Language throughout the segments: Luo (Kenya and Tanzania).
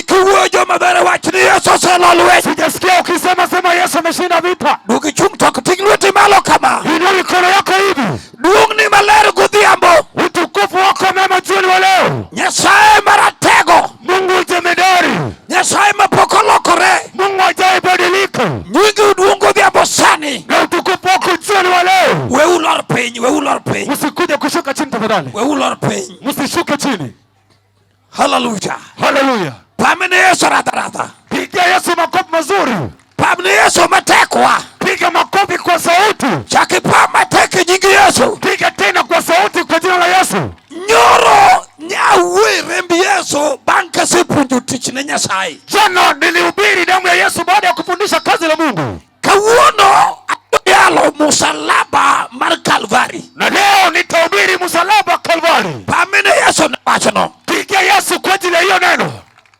kiwuoyo joma ber wach ni Yesu oselo lweny. Sijasikia ukisema sema Yesu ameshinda vita. Duog ichung' to ting' lweti malo kama. Inua mikono yako hivi. Duong' ni maler godhiambo. Utukufu wako mema jioni wa leo. Nyasaye maratego. Mungu jemedari. Nyasaye mapok olokore. Mungu hajaibadilika. Nyingi duong' godhiambo sani. Na utukufu wako jioni wa leo. We ulor piny, we ulor piny. Msikuje kushuka chini tafadhali. We ulor piny. Msishuke chini. Haleluya. Haleluya. Pamne Yesu radha radha. Piga Yesu makofi mazuri. Pamne Yesu matekwa. Piga makofi kwa sauti. Chak ipam matek e nying Yesu. Piga tena kwa sauti kwa jina la Yesu. Nyoro nyawe remb Yesu bang' kasepuonjo tich ne Nyasaye. Jana nilihubiri damu ya Yesu baada ya kufundisha kazi la Mungu. Kawuono yalo musalaba mar Kalvari. Na leo nitahubiri msalaba wa Kalvari. Pamene Yesu ne wachno. Piga Yesu kwa ajili ya hiyo neno.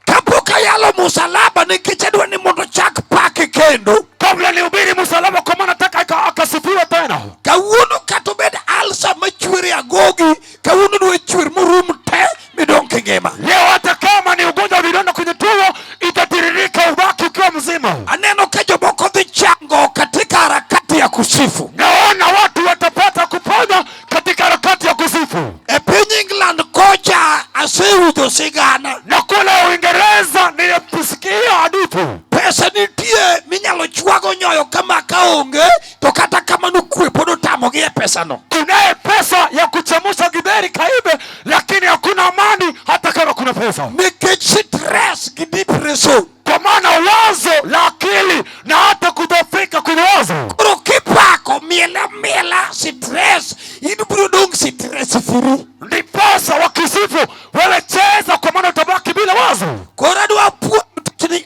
Kapok ayalo musalaba nikech adwa ni mondo chak pake kendo. Kabla nihubiri msalaba kwa maana nataka akasifiwe tena. Kawuono kata obed alsa machwer e agogi, kawuono dwa chwer morum te midong' kingima. Leo hata kama ni ugonjwa wa vidonda kwenye tumbo itatiririka ubaki ukiwa mzima. Aneno ka jomoko dhi chango katika harakati ya kusifu. Naona watu watapata kupona katika harakati ya kusifu. E piny England kocha asewinjo sigana. Na kule Uingereza nilisikia hadithi. Pesa nitie minyalo chwago nyoyo kama kaonge to kata kamano kwe pod otamogi e pesano. Kunaye pesa ya kuchemusha githeri kaibe, lakini hakuna amani hata kama kuna pesa. Nikech stress gi depression. Kwa maana wazo la akili na hata kudhoofika kwenye wazo. Koro kipako miela miela stress in biro dong' stress free. Ndiposa wakisifu wewe cheza, kwa maana utabaki bila wazo. Koro adwa puonjo tich ni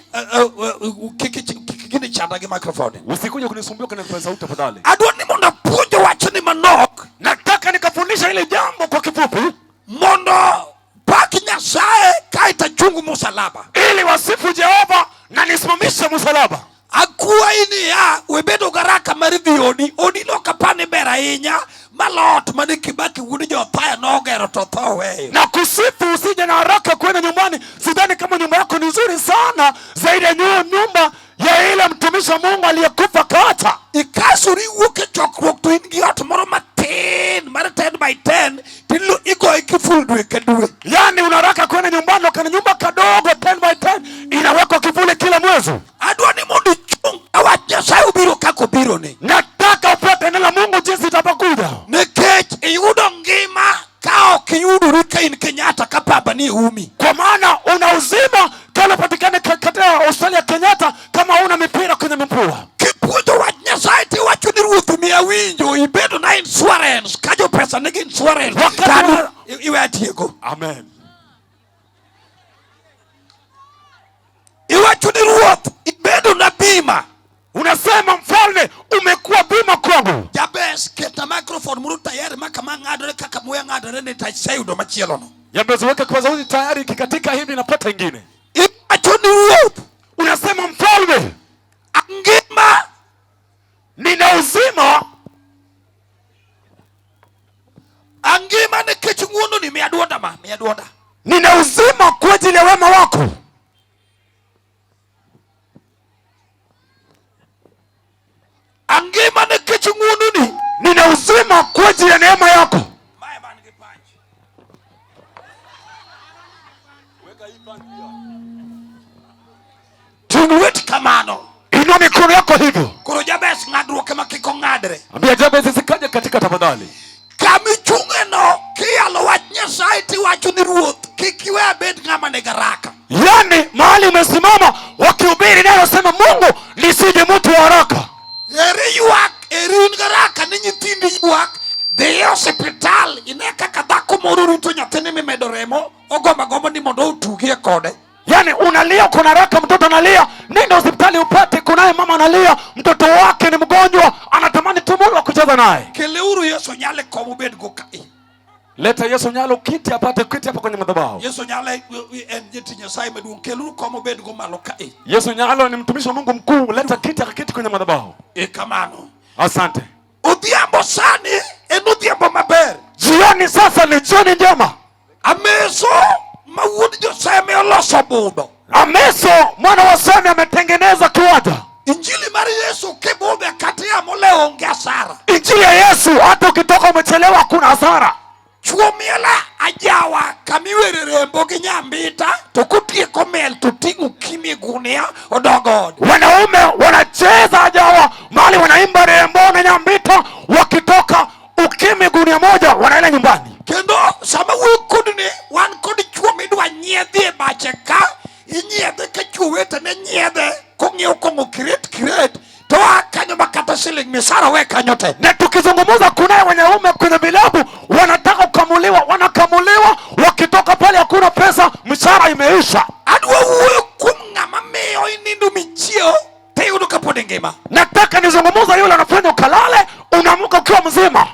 kik gini chanda gi microphone. Usikuje kunisumbua kwenye kipaza sauti tafadhali. Adwa ni mondo apuonj wachni manok. Nataka nikafundisha ile jambo kwa kifupi. Mondo pak Nyasaye kaeto achung musalaba. Ili wasifu Jehova na nisimamishe msalaba. Akwayi niya, we bedo garaka mar dhi odi. Odi no kapani ber ahinya malot mane Kibaki wuod Jothaya nogero to tho weyo. Na kusifu usije na haraka kwenda nyumbani. Sidhani kama nyumba yako ni nzuri sana zaidi ya nyumba ya ile mtumishi wa Mungu aliyekufa kata. Ikasori wuok e chokruok to in gi ot moro matin mar 10 by 10 tilo igoye kiful dwe ka dwe. Yaani una haraka kwenda nyumbani kana nyumba kadogo 10 by 10 inawekwa kivuli kila mwezi. Adwa ni mondo ichung' ka wach Nyasaye obiro kaka obiro ni. Nataka upate neno la Mungu jinsi itakapokuja. Nikech iyudo ngima ka ok iyudori ka in Kenyatta ka papa ni umi. Kwa maana una uzima kama upatikane katika hospitali ya Kenyatta kama una mipira kwenye mapua. Kipuonjo wach Nyasaye tiwacho ni ruoth miya winjo ibedo na insurance ka jo pesa nigi insurance. Wakati Tanu wa- iwe atieko. Amen. Iwacho ni ruoth ibedo na bima. Unasema mfalme umekuwa bima kwangu. Jabez keta microphone moro tayari ma kama ng'adore kaka muya ng'adore ni taseyudo machielo no. Jabez weka kipaza sauti tayari ikikatika hivi napata ingine. Iwacho ni ruoth Unasema mfalme angima nina uzima angima nikech ng'wono ni miya duonda ma miya duonda. Nina uzima kwa ajili ya wema wako. Angima nikech ng'wono ni. Nina uzima kwa ajili ya neema yako. Mae man gi punch. Ting' lweti kamano. Inua mikono yako hivyo. Koro Jabez ng'adruok ema kik ong'adre. Ambia Jabez isikaje katika tafadhali. Kama ichung'e no kiyalo wach Nyasaye tiwacho ni ruoth kik iwe abed ng'ama nigi haraka. Yaani mahali umesimama wakihubiri neno sema Mungu nisije mtu wa haraka. Eri ywak, eri in gi haraka ni nyithindi ywak. Dhi e osiptal ine kaka dhako moro rito nyathine mimedo remo ogombo agomba ni mondo otugie kode. Yaani unalia uko na haraka, mtoto analia, nenda hospitali upate kunaye mama analia, mtoto wake ni mgonjwa, anatamani tu muda wa kucheza naye. Keleuru Yesu Nyale kom obed go kae. Leta Yesu Nyalo kiti apate kiti hapa kwenye madhabahu. Yesu Nyale en jatich Nyasaye maduong'. Keluru kom obed go malo kae. Yesu Nyalo ni mtumishi wa Mungu mkuu, leta kiti akaketi kwenye madhabahu. E kamano. Asante. Odhiambo sani en odhiambo maber. Jioni sasa ni jioni njema. Ameso Ma wuod Joseme oloso budho. Ameso mwana wa Semi ametengeneza kiwanja. Injili mar Yesu kibudhe kata yamo le onge asara. Injili ya Yesu hata ukitoka umechelewa hakuna hasara. Chuo miela ajawa kamiwere rembo gi nyambita to kotieko miel to ting'o kimi e gunia odog ode. Wanaume wanacheza ajawa mahali wanaimba rembo na nyambita, wakitoka ukimi gunia moja wanaenda nyumbani. Kendo sama wuoyo kodni wan kod chuo midwa nyiedhi e bache ka inyiedhe ka chuo wetene nyiedhe kong'iewo kong'o kiret kiret to a kanyo ma kata siling misara we kanyo te. Na tukizungumza, kunaye wanaume kwenye vilabu wanataka kukamuliwa, wanakamuliwa, wakitoka pale hakuna pesa, mshahara imeisha. Adwa wuoyo kuom ng'ama miyo inindo michiewo tiyudo kapod ingima. Nataka nizungumuza yule anafanya ukalale, unaamka ukiwa mzima.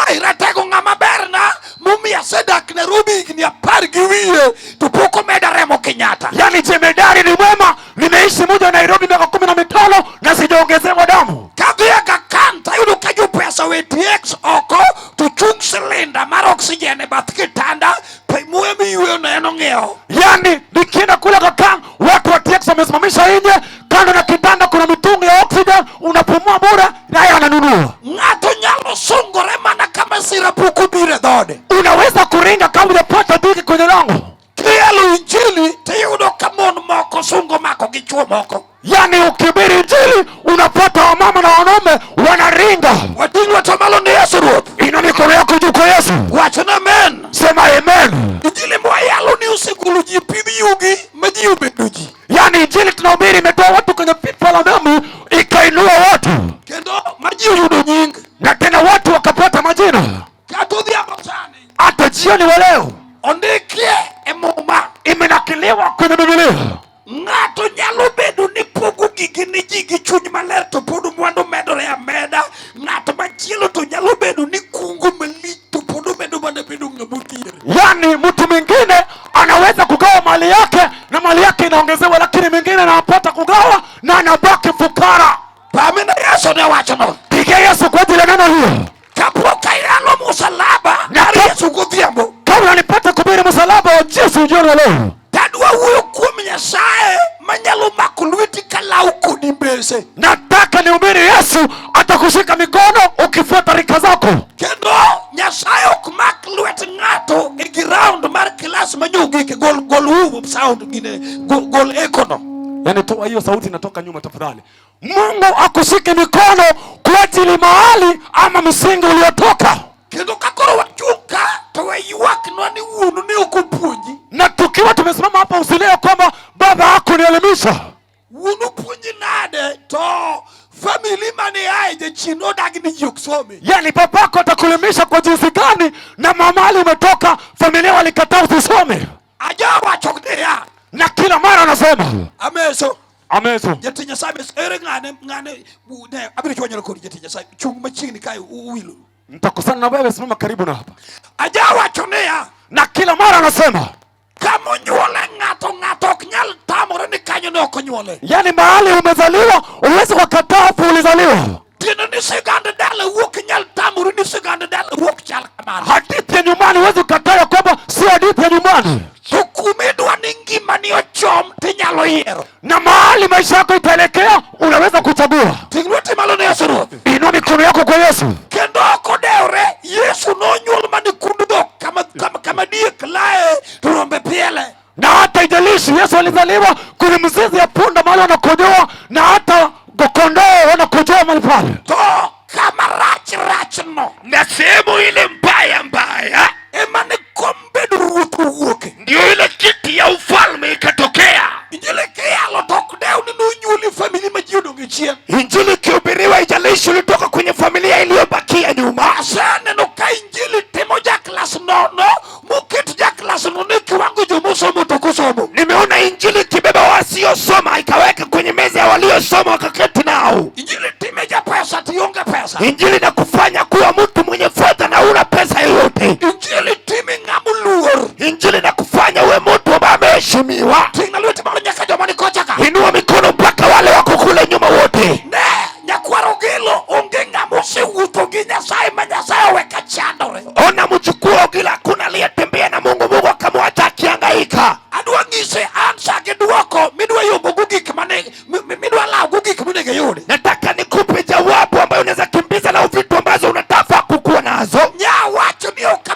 Ai, ratego ng'ama berna momiyo asedak Nairobi higni apar gi wiye to pok omeda remo Kenyatta. Yaani jemedari ni mwema, nimeishi muja wa Nairobi miaka 15 na sijaongezewa damu. Kadhi Aga Khan tayudo ka jopesa we TX oko to chung silinda mar oxygen e bath kitanda pe muya miyweyo no en ong'iewo. Yaani nikienda kule Aga Khan, watu wa TX wamesimamisha nje, kando na kitanda kuna mitungi ya oxygen, unapumua bure, naye ananunua. Ng'ato nyalo sungore mana kama sira pok obiro e dhode. Unaweza kuringa kama hujapata dhiki kwenye lango. Kiyalo injili tiyudo ka mon moko sungo mako gi chuo moko. Yaani ukihubiri injili unapata wamama na wanaume wanaringa. Wating' lweto malo ne Yesu Ruoth. Inua mikono yako juu kwa Yesu, Wachna amen. sema amen. Injili mwayalo ni osegolo ji e pidh yugi ma ji obedo ji. Yaani injili tunahubiri imetoa watu kwenye pipa la damu ikainua watu, Kendo ma ji oyudo nying. na tena watu wakapata majina. Kata odhiambo sani Hata jioni wa leo ondikie e muma imenakiliwa kwenye Biblia. ng'ato nyalo bedo ni pogo gigi ni ji gi chuny maler to pod mwandu medore ameda. Ng'at machielo to nyalo bedo ni kungo malich to pod omedo mana bedo ng'ama odhier. Yaani mtu mwingine anaweza kugawa mali yake na mali yake inaongezewa, lakini mwingine anapata kugawa na anabaki fukara. Pame ne Yesu ne wachono. Pigia Yesu kwa ajili ya neno hiyo. Kapok ayalo musalaba Na mar Yesu godhiambo Kabla nipate kuhubiri msalaba wa Yesu jioni ya leo, tadwa wuoyo kuom Nyasaye manyalo mako lweti kalaw kodi mbese. nataka nihubiri Yesu atakushika mikono ukifuata rika zako. Kendo Nyasaye ok mak lwet ng'ato e ground mar klas manyogike gol gol wu sound gine gol, gol echo no. Yaani toa hiyo sauti inatoka nyuma tafadhali. Mungu akushike mikono kwa ajili mahali ama msingi uliotoka. Kendo ka koro wachung' ka to we ywaknwa ni wuonu ne ok opuonji. Na tukiwa tumesimama hapa usilie kwamba baba hakunielimisha. Wuonu puonji nade to family mane ae jachien odagi ni ji ok some. Yaani babako atakuelimisha kwa jinsi gani na mahali umetoka familia walikataa usisome. Ajawacho niya Na kila mara anasema ameso ameso. jatich Nyasaye ameso ere ng'ane ng'ane ne abiro chwanyore kodi jatich Nyasaye chung' machiegni kae uwilo. Nitakosana na wewe, simama karibu na hapa. Ajawacho niya Na kila mara anasema kama onyuole ng'ato ng'ato ok nyal tamore ni kanyo ne ok onyuole. yaani mahali umezaliwa uwezi kukataa hapo ulizaliwa. Tiende ni sigand dala wuok nyal tamori ni sigand dala wuok chal kamano. Hadithi ya nyumbani huwezi kukataa ya kwamba sio hadithi ya nyumbani. To kumidwa ni ngimani ochom tinyalo yiero. Na mahali maisha yako itaelekea unaweza kuchagua. Ting' lweti malo ne Yesu Ruoth. Inua mikono yako kwa Yesu. Kendo ok odewre Yesu nonyuol mana kund dhok kama, kama, kama diek lae to rombe piele. Na hata ijalishi Yesu alizaliwa kwenye mzizi ya punda mahali wanakojoa, na hata kondoo wanakojoa mahali pale. To kama rach rach no na sehemu ile mbaya mbaya ema ne kom bedo ruoth owuoke. ndio ile kiti ya ufalme ikatokea. Injili kiyalo to ok dew ni nonyuoli famili ma ji odong' e chien. Injili ikihubiriwa, ijalishi ulitoka kwenye familia iliyobakia nyuma. Aseneno ka injili timo jaklas nono moket jaklas nono e kiwango jomosomo to ok osomo. Nimeona injili ikibeba wasiosoma ikaweka kwenye meza ya waliosoma wakaketi nao. Injili time japesa to ionge pesa. Injili inakufanya kuwa mtu mwenye fedha na una pesa yoyote. Injili timi ng'ama oluor. Injili inakufanya uwe mtu ambaye ameheshimiwa. Ting'na lweti malo nyaka joma ni kocha ka. Inua mikono mpaka wale wako kule nyuma wote. Ne nyakwar Ogilo onge ng'ama osewuotho gi Nyasaye ma Nyasaye owe ka chandore. Ona mjukuu Ogila, hakuna aliyetembea na Mungu, Mungu akamwacha akihangaika. Duoko midwa yombo gik mane midwa lawo gik monego iyudi. Nataka nikupe jawabu ambayo unaweza kimbiza na vitu ambazo unataka kukuwa nazo. Nya wacho ni ok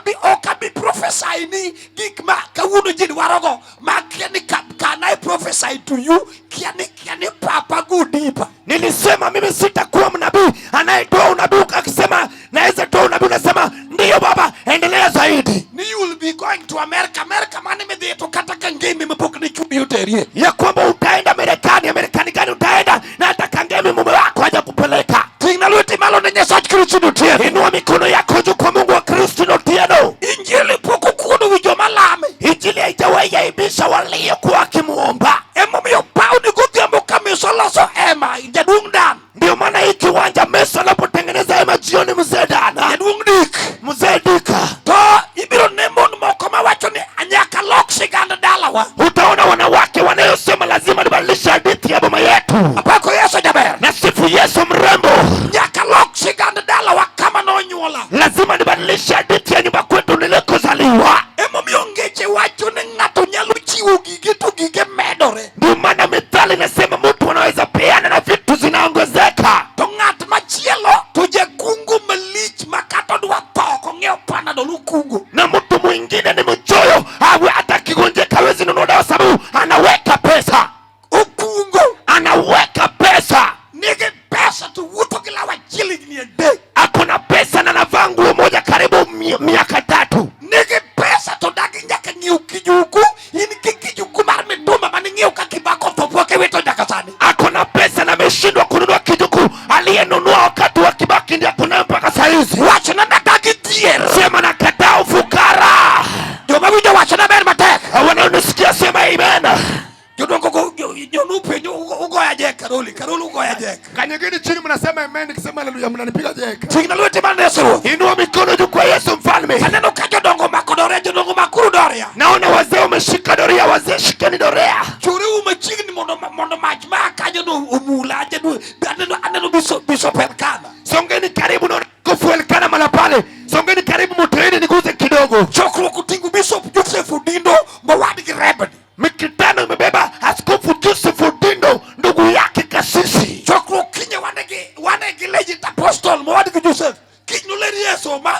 abi prophesy ni gik ma kawuono ji dwarogo ma kia ni can I prophesy to you, kia ni papa go deeper. Nilisema mimi sitakuwa mnabii anayetoa unabii akisema naweza toa unabii, unasema ndiyo baba, endelea zaidi, Ni you will be going to America. America mane midhi to kata ka ngimi mapok ne chumi oterie. Ya kwamba utaenda Marekani. Marekani gani utaenda na hata kangemi mume wako haja kupeleka? Ting'na lweti malo ne Nyasach Kristo Otieno. Inua mikono yako juu kwa Mungu wa Kristo Otieno. Injili pok okuodo wi joma lame. Injili haijawahi aibisha waliokuwa wakimuomba. Emomiyo pawni godhiambo ka Miso loso ema jaduong' Dan. Ndio maana hii kiwanja Meso anapotengeneza hema jioni, mzee Dana, Jaduong' Dik. Mzee Dika, To ibiro ne mon moko mawacho ni nyaka lok sigand dalawa. Utaona wanawake wanayosema lazima nibadilishe hadithi ya boma yetu. Apako Yesu jaber. Na sifu Yesu mrembo. Nyaka lok sigand dalawa kama nonyuola. Lazima nibadilishe hadithi ya nyumba kwetu nilikozaliwa. Emomiyo ngeche wacho ni ng'ato nyalo chiwo gige to gige medore. Ndio maana methali inasema mtu anaweza peana na vitu zinaongezeka. To ng'at machielo to jakungo malich ma kata odwa tho ok ong'iewo panadol okungo. Na mtu mwingine ni mchoyo, awe hata akigonjeka hawezi nunua dawa sababu anaweka pesa, Okungo. Anaweka pesa. Nigi pesa to wuotho gi law achiel higni 3. Ako na pesa na anavaa nguo moja karibu miaka 3. Nigi pesa to dagi nyaka ng'iew kijuku. In gi kijuku mar mitumba maning'iew ka Kibaki otho pok iwito nyaka sani. Ako na pesa na ameshindwa kununua kijuku aliyenunua wakati wa Kibaki, ndiye akunayo mpaka saizi. Wachna nadagi dhier. Sema nakataa ufukara. Joma winjo wachna ber matek. Wanaonisikia sema amen. Jodongo go jonupenjo ugoya jek Karoli. Karoli ugoya jek. Kanyageni chini mnasema amen, nikisema haleluya mnanipiga jeka. Ting'na lweti mar Yesu Ruoth. Inua mikono juu kwa Yesu mfalme. Aneno ka jodongo mako doria, jodongo makuru doria. Naona wazee wameshika doria, wazee shikeni doria. Chore u machiegni mondo mach ma kanyo no omula aneno aneno Bishop Elkana. Songeni karibu na askofu Elkana mala pale. Songeni karibu mtoeni niguze kidogo. Chokruok oting'o Bishop Joseph Odindo mowadgi Rebni. Mikutano imebeba askofu Joseph Odindo ndugu yake kasisi. Chokruok kinye wane gi legit apostle mowadgi Joseph. Kiny noler Yesu ma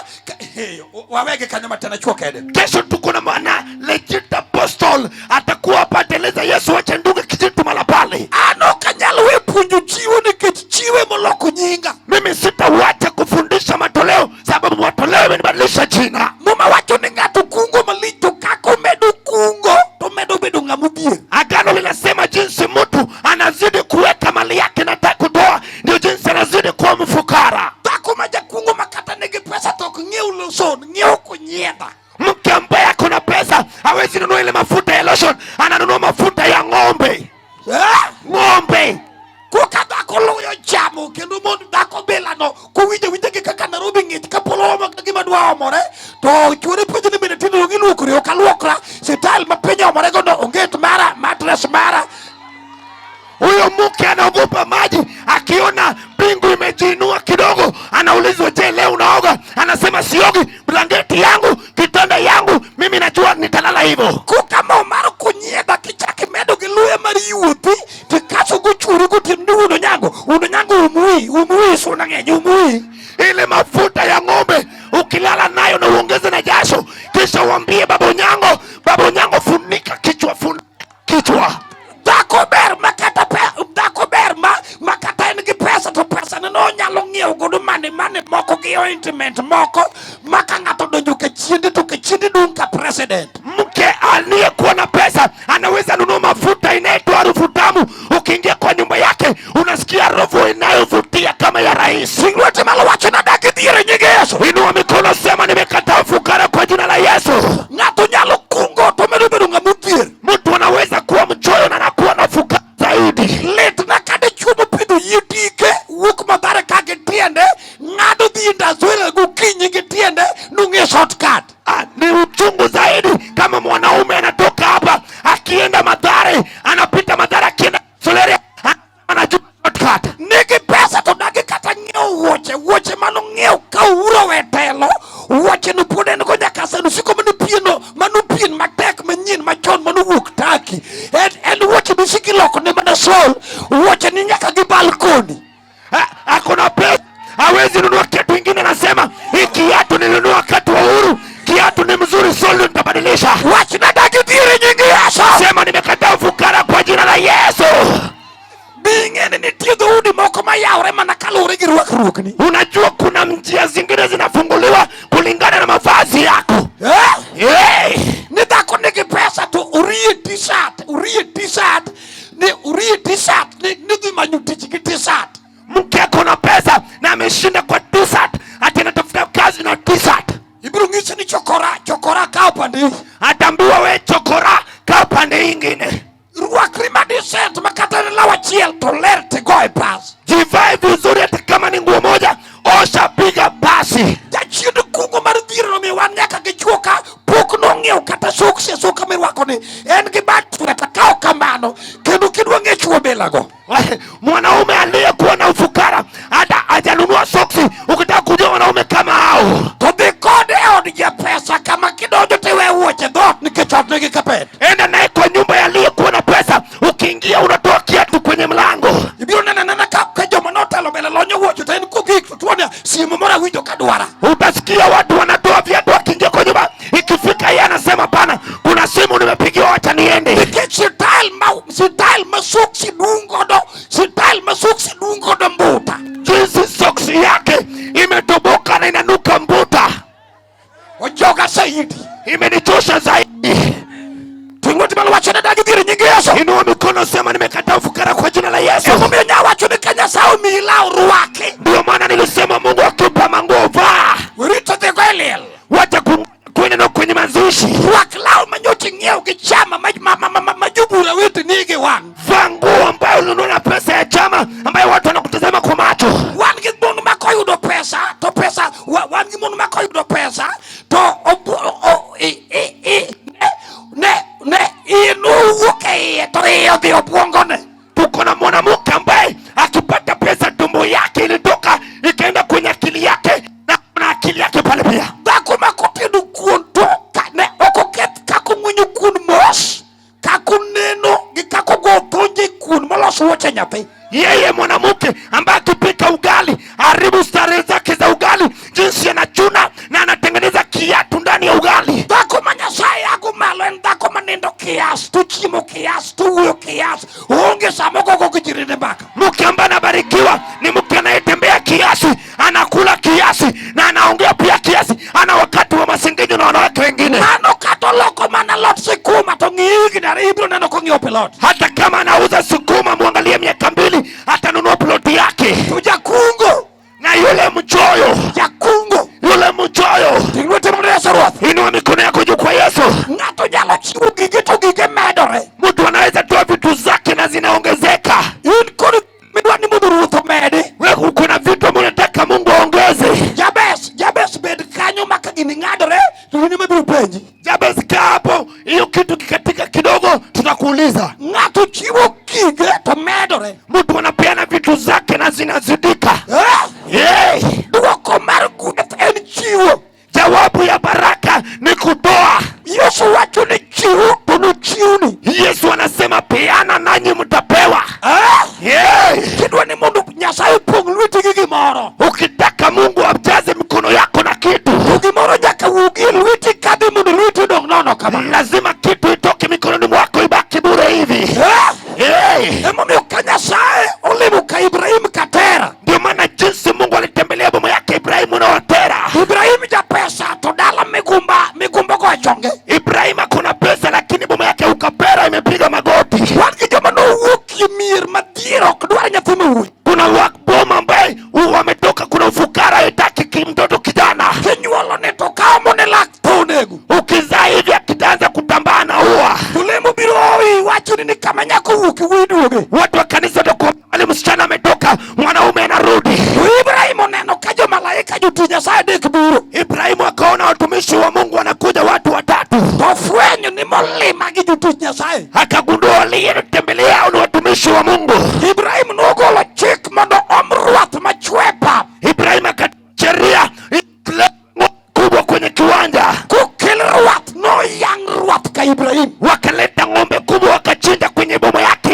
hey, wawege kanyo matin achuo kede. Kesho tuko na maana legit apostle atakuwa hapa ataeleza Yesu, wacha ndugu kijitu mala pale. An ok anyal we puonjo chiwo nikech chiwe moloko nyinga. Mimi sitawacha kufundisha matoleo sababu matoleo imenibadilisha jina. Muma wacho ni ng'ato kungo malich to kaka omedo kungo to medo bedo ng'ama odhier. Agano linasema jinsi mtu anazidi kuweka mali yake na kutoa ndio jinsi anazidi kuwa mfukara. Dhako ma jakungo ma kata nigi pesa to ok ng'iew lotion, ng'iewo konyiedha. Mke ambaye ako na pesa hawezi nunua ile mafuta ya lotion, ananunua mafuta ya ng'ombe. Eh? Ng'ombe. Koka dhako loyo chamo kendo mond dhako bilano kowinjo winja gi kaka Nairobi ng'ich ka polo omo ka gima dwa omore to chuore penjo ni bende tinde donge iluokori ok aluokra sital ma piny omore go no onget mara mattress mara. Huyo mke anaogopa maji, akiona mbingu imejiinua kidogo, anaulizwa je, leo unaoga? Anasema siogi, blanketi yangu, kitanda yangu, mimi najua nitalala hivyo. Koka mo mar konyiedha kichak imedo gi luya mar yuothi tikaso go chuori gotieno ni wuon Onyango wuon Onyango umwi umwi suna ng'eny umwi. Ile mafuta ya ng'ombe ukilala nayo na uongeze na jasho, kisha uambie baba Onyango, baba Onyango, funika kichwa, funika kichwa. Dhako ber makata pe dhako ber ma makata en gi pesa to pesa ne no nyalo ng'iewo godo mane mane moko gi ointment moko ma ka ng'ato donjo ka chiende to ka chiende dung' ka president. Mke aliyekuwa na pesa anaweza nunua mafuta inayotoa harufu tamu. Ukiingia kwa nyumba yake unasikia harufu inayovutia kama ya rais. Ting' lweti malo wacho nadagi dhier e nying Yesu. Inua mikono, sema nimekataa ufukara kwa jina la Yesu. Ng'ato nyalo kungo to medo bedo ng'ama odhier. Mtu anaweza kuwa mchoyo na anakuwa na fukara zaidi. Litna ka dichuo mopidho yie tike wuok Mathare ka gi tiende ng'ado dhi Venezuela gokinyi gi tiende nung'e shortcut. Ah, ni uchungu zaidi kama mwanaume anatoka hapa akienda Mathare, anapita Mathare akienda Soleria, anajua shortcut. Nigi pesa to dagi kata ng'iewo wuoche. misiki loko ne mana sol, wuoche ni nyaka gi balkoni. Ako na pesa, hawezi nunua kiatu ingine, anasema hii kiatu nilinunua wakati wa uhuru, kiatu ni mzuri, soli nitabadilisha. Wachna dagi dhier e nying Yesu. Sema nimekataa ufukara kwa jina la Yesu. Be ing'e ni nitie dhoudi moko mayawre mana kaluwore gi rwakruokni. Unajua kuna njia zingine zinafunguliwa kulingana na mavazi yako. Eh? Hey! Ni dhako nigi pesa to orie t-shirt, orie t-shirt, ni orie t-shirt, ni nidhi manyo tich gi t-shirt. Mke ako na pesa na ameshinda kwa t-shirt, ati anatafuta kazi na t-shirt. Ibiro ng'isi ni chokora, chokora kaw pande. Ataambiwa we chokora, kaa pande ingine. Rwakri ma decent ma kata en law achiel to ler tigo e pas. Jivae vizuri, hata kama ni nguo moja, osha, piga pasi. Jachien kungo mar dhier nomiyo wan nyaka gi chuo ka pok nong'iewo kata soksi asoka mirwako ni en gi bat sweta kaw kamano kendo kidwa ng'e chuo bilago. Mwanaume aliyekuwa na ufukara hata hajanunua soksi. Ukitaka kujua wanaume kama hao, To dhi kode e od japesa kama kidonjo tiwe wuoche dhoot nikech ot nigi kapet. Enda naye kwa nyumba ya aliyekuwa na pesa. Ukiingia unatoa kiatu kwenye mlango. Ibiro neno anena ka joma notelo mbele lonyo wuoche to en kogik to tuone simu moro awinjo ka dwara. Utasikia watu wanatoa viatu wakiingia kwa nyumba, ikifika yeye anasema pana, kuna simu nimepigiwa, wacha niende. Nikech style ma soksi dung godo, style ma soksi dung godo mbuta. Jinsi soksi yake imetoboka na inanuka mbuta, Ojoga saidi. Imenichosha zaidi. Ting'o malo wacho ne dagi dhier e nying Yesu. Inua mikono, sema nimekataa ufukara kwa jina la Yesu. Emomiyo nyawacho ni ka Nyasaye omiyi law rwaki. Ndio maana nilisema Mungu akipa manguo vaa. Rito dhi go e liel. Wacha kwenda na kwenye mazishi. Rwak law manyocha ing'iewo gi chama ma jobura weteni gi wang'. Vaa nguo ambayo ulinunua na pesa ya chama ambayo watu wanakutazama kwa macho. Wan gi mon ma koyudo pesa to pesa wan gi mon ma koyudo pesa to obu-, o, i, i, i, ne, ne, ne inowuok e iye to iye odhi obwongone. Tuko na mwanamke ambaye akipata pesa tumbo yake ilitoka ikaenda kwenye akili yake na kuna akili yake pale pia. Dhako ma kotedo kuon to ne ok oketh kaka ong'wenyo kuon mos, kaka oneno gi kaka ogo thonje kuon molos wuoche nyathi. Yeye mwanamke ambaye akipika ugali haribu starehe zake za ugali, jinsi anachuna na anatengeneza kiatu ndani ya ugali. Dhako ma Nyasaye ago malo en dhako ma nindo kiasi, to chiemo kiasi, to wuoyo kiasi, oonge sama ogogo gi jirende mbaka. Mke ambaye anabarikiwa ni mke anayetembea kiasi, anakula kiasi na anaongea pia kiasi, ana wakati wa masengenyo na wanawake wengine. Mano kata oloko mana lot sikuma to ng'i higni ariyo ibiro neno kong'iewo plot. Hata kama anauza sukuma, muangalie miaka 2 atanunua ploti yake. To jakungo na yule mchoyo, jakungo, yule mchoyo, Ting' lweti mondo Yesu Ruoth. Inua mikono yako juu kwa Yesu. Ng'ato nyalo chiwo gige to gige medore. Mtu anaweza toa vitu zake na zinaongezeka. In kod midwa ni mondo Ruoth omedi. Wewe uko na vitu ambavyo unataka Mungu aongeze. Jabez, Jabez bed kanyo ma ka gini ng'adore to in ema ibiro penji. Jabez kaa hapo, hiyo kitu kikatika kidogo tutakuuliza. Ng'ato chiwo gige to medore. Mtu anapeana vitu zake na zinazidika. Eh? Hey! Dwoko mar gweth en chiwo. Jawabu ya baraka ni kutoa. Yesu wacho ni chiwo to nochiwni. Yesu anasema peana nanyi mtapewa. Eh? Yeah. Kidwa ni mondo Nyasaye opong' lweti gi gimoro. Ukitaka Mungu ajaze mikono yako na kitu, To gimoro nyaka wuogi e lweti kadhi mondo lweti odong' nono kama. Lazima kitu itoke mikononi mwako ibaki bure hivi. Eh? Yeah. Emomiyo ka Nyasaye olimo ka Ibrahim ka Tera. Ndio maana jinsi Mungu alitembelea boma yake Ibrahimu na Tera. Ibrahim japesa to dala migumba migumba go e chonge. Ibrahim akona pesa lakini boma yake ukapera imepiga magoti. Wan gi joma nowuok e mier madhier ok dwar nyathi mawuoyi. Kuna boma ambaye wametoka, kuna ufukara haitaki mtoto kijana. Kinyuolo ne to kawo mone lak to onego. Ukizaa hivi akitaanza kutambaa na ua. To lemo biro owi wacho ni kama nyako owuok wuoyi duoge. Watu wa kanisa watakuwa wale msichana ametoka, mwanaume anarudi. To Ibrahim oneno ka jomalaika jotich Nyasaye adek biro. Ibrahimu akaona watumishi wa Mungu wanakuja watu watatu. To fwenyo ni molima gi jotich Nyasaye. Akagundua waliyetembelea ni watumishi wa Mungu. Ibrahim nogolo chik mondo om ruath machwe pap. Ibrahim akacheria kubwa kwenye kiwanja. Kokel ruath noyang' ruath ka Ibrahim. Wakaleta ng'ombe kubwa wakachinja kwenye boma yake.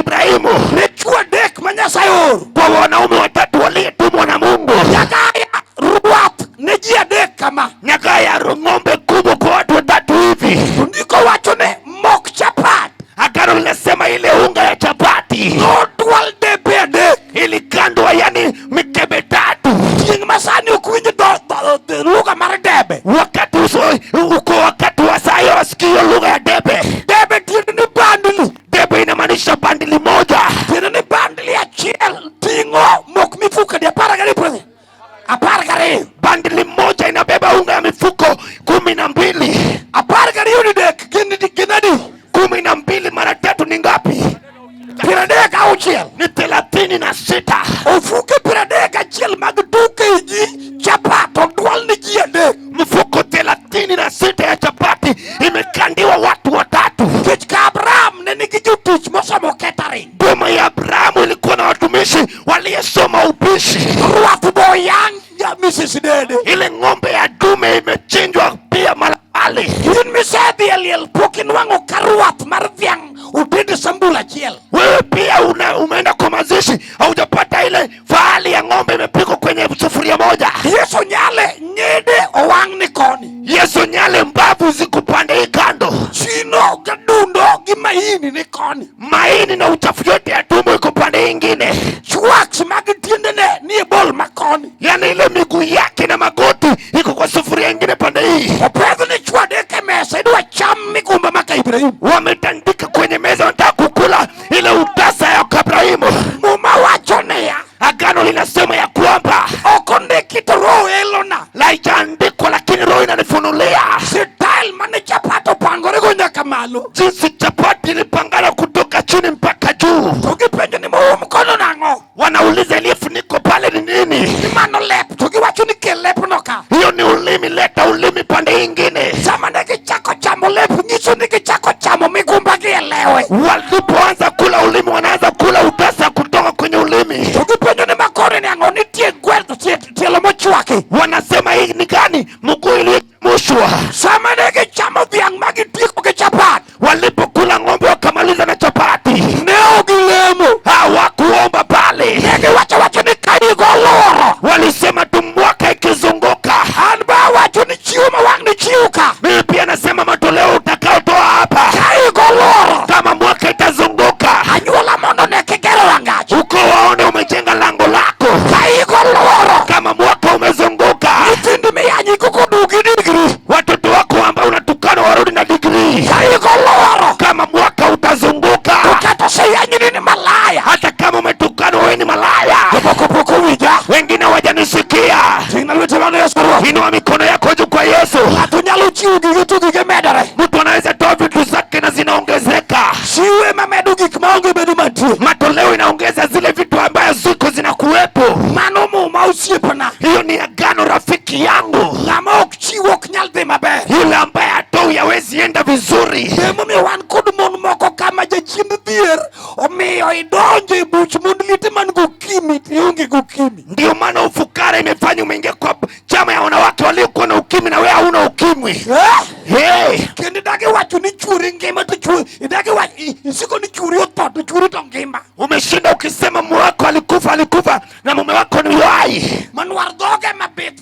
Ile unga ya chapati Nodwal depe adek. ilikandwa, yani mikebe tatu. Tieng' masani ok winj lugha mar debe. Wakati uso, uko wakati wa saa hiyo wasikio lugha ya debe. Debe tiende ni bundle. Debe inamaanisha bandili moja. Tiende ni bundle achiel ting'o mok mifuko di 12 president. 12. Bandili moja inabeba unga ya mifuko 12. 12 ni dek gin adi? 12 mara tatu ni ngapi? 36. Ni 36. Ofuke 31 mag 2 kg chapat odwal ni ji adek. Mfuko 36 ya chapati imekandiwa watu watatu. Nikech ka Abraham ne nigi jotich mosomo catering. Boma ya Abrahamu ilikuwa na watumishi waliyesoma upishi. Rwath bo yang' ya Mrs. Dede. Ile ng'ombe ya dume imechinjwa pia malali. In misedhi e liel pok inwang'o ka rwath mar dhiang' oted e sambul achiel. Wewe pia umeenda kwa mazishi haujapata ile fahali ya ng'ombe imepikwa kwenye sufuria moja. Yesu nyale nyede owang' ni koni. Yesu nyale mbavu zikupande hii kando, Chino gi dundo gi maini ni koni. maini na uchafu yote ya tumbo iko pande ingine, Chwaks mag tiendene ni e bol makoni. yani ile miguu yake na magoti iko kwa sufuria ingine pande hii. Opedh ni chwo adek e mesa idwa cham migumba maka Ibrahim. Wametandika kwenye meza, wanataka kukula ile utasa ya Ibrahimu. Muma wacho niya, Agano linasema ya kwamba ok ondiki to roho elona. haijaandikwa, lakini roho inanifunulia Style mane chapat opangorego nyaka malo. jinsi chapati ilipangana kutoka chini mpaka juu. To gipenjo ni moum kono nang'o? Wanauliza iliyofunikwa pale ni nini? Ni mano lep to giwacho ni kel lepno ka. Hiyo ni ulimi, leta ulimi pande ingine. Sama ne gichako chamo lep nyiso ni gichako chamo migumba gi e lewe. Walipoanza kula ulimi, wanaanza kula utasa kutoka kwenye ulimi. To gipenjo ni makore ni ang'o? Nitie gwel to tielo mochwaki. Wanasema hii ni gani? Mguu iliyochemushwa. Sama ne gichamo dhiang' ma gitieko gi chapat, Walipokula ng'ombe wakamaliza na chapati, ne ok gilemo. hawakuomba pale, Ne giwacho wacho ni ka higa olworo. walisema tu mwaka ikizunguka. An be awacho ni chiwo ma wang' ni chiw ka. Mimi pia nasema matoleo utakaotoa hapa, Ka higa olworo. kama mwaka itazunguka, Anyuola mondo ne kigero rangach. uko waone umejenga lango lako. Ka higa olworo. Kama mwaka umezunguka, Nyithindi miyanyi koko dugi digri. watoto wako ambao unatukana warudi na digrii. Ka higa olworo. Kama mwaka utazunguka, To kata oseyanyi ni malaya. hata kama umetukana wewe ni malaya. Jomoko pok owinja. Wengine hawajanisikia. Ting'na lweti malo Yesu Ruoth. Inua mikono yako juu kwa Yesu. Ng'ato nyalo chiwo gige to gige medore. Mtu anaweza toa vitu zake na zinaongezeka. Chiwe mamedo gik maonge bedo mantie. Matoleo inaongeza zile vitu ambayo ziko zinakuwepo. Mano muma osiepna. Hiyo ni agano, rafiki yangu. Ng'ama ok chiw ok nyal dhi maber. Yule ambaye hatoi hawezi enda vizuri. Emomiyo wan kod mon moko kama jachien dhier omiyo idonjo e buch mond liete man gokimi to ionge gokimi. Ndio maana ufukara imefanya umeingia kwa chama ya wanawake waliokuwa na ukimwi na wewe hauna ukimwi. Eh? Hey, Kendo idagi wacho ni chuori ngima to chuori idagi wacho isiko ni chuori otho to chuori to ngima. umeshinda ukisema mume wako alikufa, alikufa na mume wako ni hai. Manwar dhoge mabith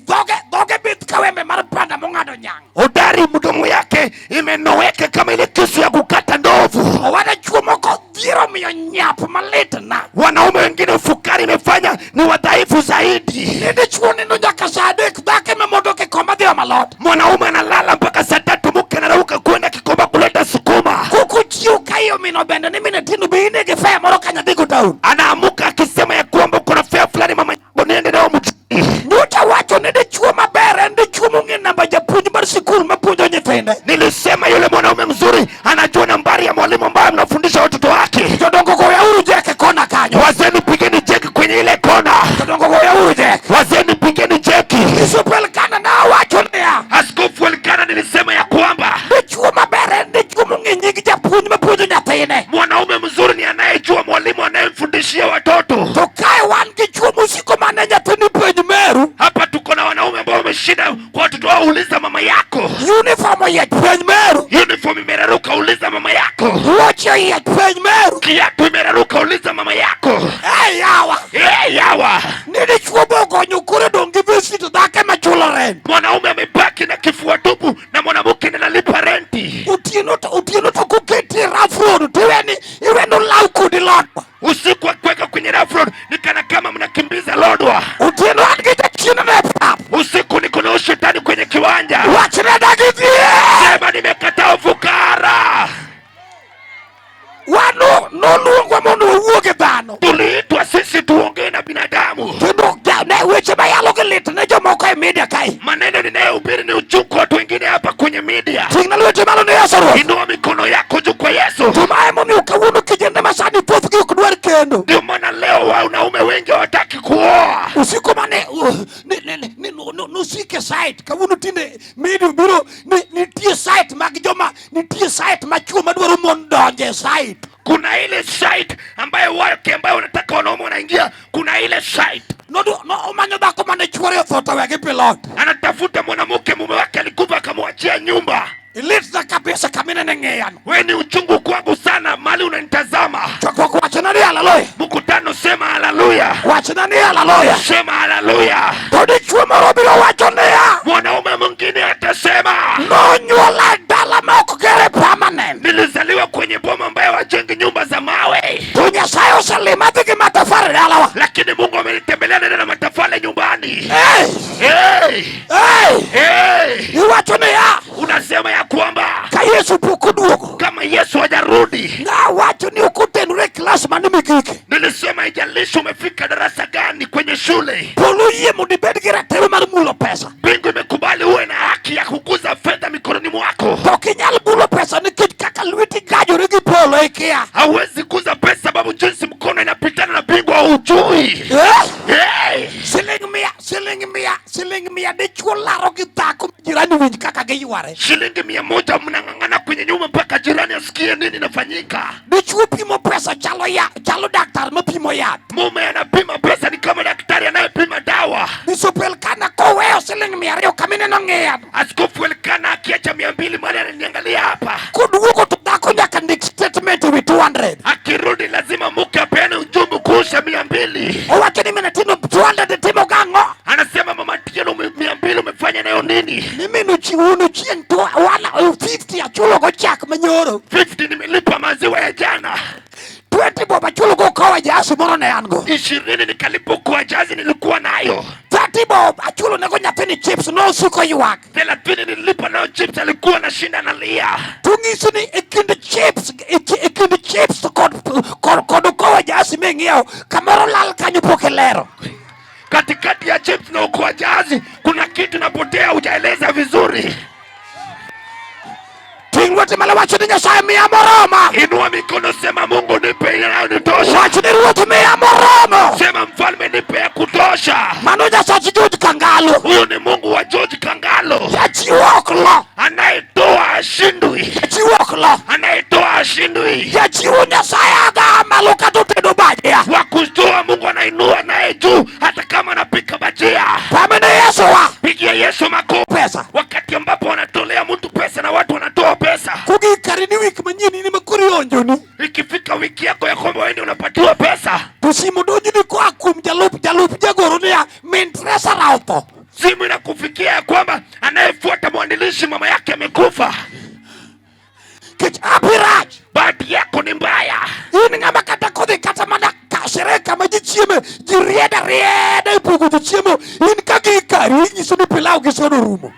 dhoge bith ka wembe mar panda mong'ado nyang'. Hodari, mdomo yake imenoweka kama ile kisu ya kukata ndovu. Owada chuo moko dhier omiyo nyap malit na. Wanaume wengine ufukara imefanya ni wadhaifu zaidi. Ni dichuo nindo nyaka sa adek dhako ema mondo kikomba dhi omo alot. Mwanaume analala mpaka saa tatu, mke anarauka kwenda Kikomba kuleta sukuma. Kuku chiew ka iyo mino bende ni mine tino be in gi fare moro ka nyathi go town. Anaamuka akisema ya kwamba uko na fare fulani, mama yangu, niende nao mjini. Nyocha wacho ni dichuo maber en dichuo mong'e namba japuonj mar sikul mapuonjo nyithinde. Nilisema yule mwanaume mzuri anajua nambari ya mwalimu ambaye mnafundisha watoto wake. Jodongo goyauru jek e kona kanyo. Wazeni pigeni jeki kwenye ile kona. Jodongo goyauru jek. Wazeni pigeni jeki. Bishop Elkana nawacho niya. Askofu Elkana nilisema ya kwamba Dichuo maber en dichuo mong'e nying japuonj mapuonjo nyathine. mwanaume mzuri ni anayejua mwalimu anayemfundishia watoto. To kae wan gi chuo mosiko mane nyathini penj meru. Hapa tuko na wanaume ambao wameshinda kwa watoto wao, uliza mama yako. Uniform oyiech penj meru. Uniform imeraruka, uliza mama yako. Wuoche oyiech penj meru. Kiatu imeraruka, uliza mama yako. Ei yawa. Hey, yawa. Ni dichuo bogonyo koro dong' gi vesti to dhako ema chulo rent. Mwanaume amebaki na kifua tupu na mwanamke ndiye analipa renti. Otieno to koketi e rough road to iweni Usiku akiweka kwenye rough road ni kana kama mnakimbiza lodwa. Otieno an gi jachien e pap. Usiku niko na shetani kwenye kiwanja. Wachne dagi dhier. Sema nimekataa ufukara. Wan noluongwa mondo wawuo gi dhano. Tuliitwa sisi tuongee na binadamu. Kendo ne weche mayalo gi lit ne jomoko e media kae. Maneno ninayohubiri ni uchungu watu wengine hapa kwenye media. Ting'na lweti malo ne Yesu Ruoth. Inua mikono yako juu kwa Yesu. To ma emomiyo kawuono kijende masani thothgi ok dwar kendo. Ndio maana leo wanaume wengi hawataki kuoa. Usiku mane nosike site kawuono tinde media obiro nitie site mag joma nitie site ma chuo madwaro mon donje site. Kuna ile site ambayo wake ambayo wanataka wanaume wanaingia, kuna ile site. Nodu no omanyo dhako mane chuore otho to wegi pilot. Anatafuta mwanamke mume wake alikufa akamwachia nyumba. Ilitna kabisa kaminene ng'eyano. We ni uchungu kwangu sana mali unanitazama. Chokruok wachna ni haleluya. Mkutano sema haleluya. Wachna ni haleluya. Sema haleluya. To dichuo moro biro wacho niya. Mwanaume mwingine atasema nonyuola e dala ma ok gere permanent. Nilizaliwa kwenye boma ambayo wajengi nyumba za mawe. To Nyasaye oselima dhi gi matafari dalawa. Lakini Mungu amenitembelea nenda na matafali nyumbani. Hey! Hey! Hey! Hey! Iwacho niya. Unasema ya kwamba ka Yesu pok oduogo, kama Yesu hajarudi, nawacho ni ok otenore e klas mane mikike. Nilisema haijalishi umefika darasa gani kwenye shule, polo oyie mondo ibed gi ratiro mar mulo pesa. Mbingu imekubali uwe na haki ya kukuza fedha mikononi mwako. To ok inyal mulo pesa nikech kaka lweti gajore gi polo ikia. Hauwezi kuza pesa sababu jinsi mkono inapitana na mbingu haujui. Eh? Hey! Siling mia, siling mia, siling mia dichuo laro gi dhako jirani winj kaka giyware. Shilingi 100 mnang'ang'ana kwenye nyumba mpaka jirani asikie nini inafanyika. Dichuo pimo pesa chalo ya, chalo daktar mapimo yath. Mume anapima pesa ni kama daktari anayepima dawa. Bishop Elkana koweyo siling 200 kamineno ng'iya. Askofu Elkana akiacha 200 mali ananiangalia hapa. Koduogo to dhako nyaka ndik statement ewi 200. Akirudi lazima mke apeane ujumbe kuhusu 200. Owacho ni mina tino 200 timo gang'o? Anasema mama Tieno 200 umefanya nayo nini? Mimi nuchiuno chieng' to wala 50 achulo go chak manyoro. 50 nimelipa maziwa ya jana. 20 bob achulo go kowa jasi moro ne an go. 20 nikalipo kwa jazi nilikuwa nayo. 30 bob achulo nego nyathini chips nosuko ywak. 30 nililipa nayo chips alikuwa anashinda analia. To ng'iso ni e kind chips, e kind chips kod kowa jasi ming'iewo kamoro lal kanyo pok ilero. Katikati ya chips na ukoa jazi kuna kitu napotea, hujaeleza vizuri. Ting' lweti malo wacho ni Nyasaye miya moromo. Inua mikono sema Mungu nipe inayonitosha. Wach ni Ruoth miya moromo. Sema mfalme nipe ya kutosha. Mano Nyasach George Kangalo. Huyu ni Mungu wa George Kangalo. Jachiwo ok lo. Anayetoa ashindwi. Jachiwo ok lo. Anayetoa ashindwi. Jachiwo Nyasaye aga malo kata otedo bajia. Wa kutoa Mungu anainua naye juu hata kama anapika bajia. Pamene Yesu wa. Pigia Yesu makofi. Pesa. Wakati ambapo wanatolea mtu pesa na watu wanatoa pesa. Kugikari ni wiki manyien in ema koro ionjoni. Ikifika wiki yako ya kwamba wewe ndio unapatiwa pesa. To simu donjoni koa kuom jalup jagoro niya min treasurer otho. Simu inakufikia ya kwamba anayefuata mwandishi mama yake amekufa. Kech hapi rach. Bahati yako ni mbaya. In ng'ama kata kodhi kata mana ka sherehe kama ji chieme, ji rieda rieda e pogo ji chiemo. In ka gikari inyiso ni pilau gi sodo orumo.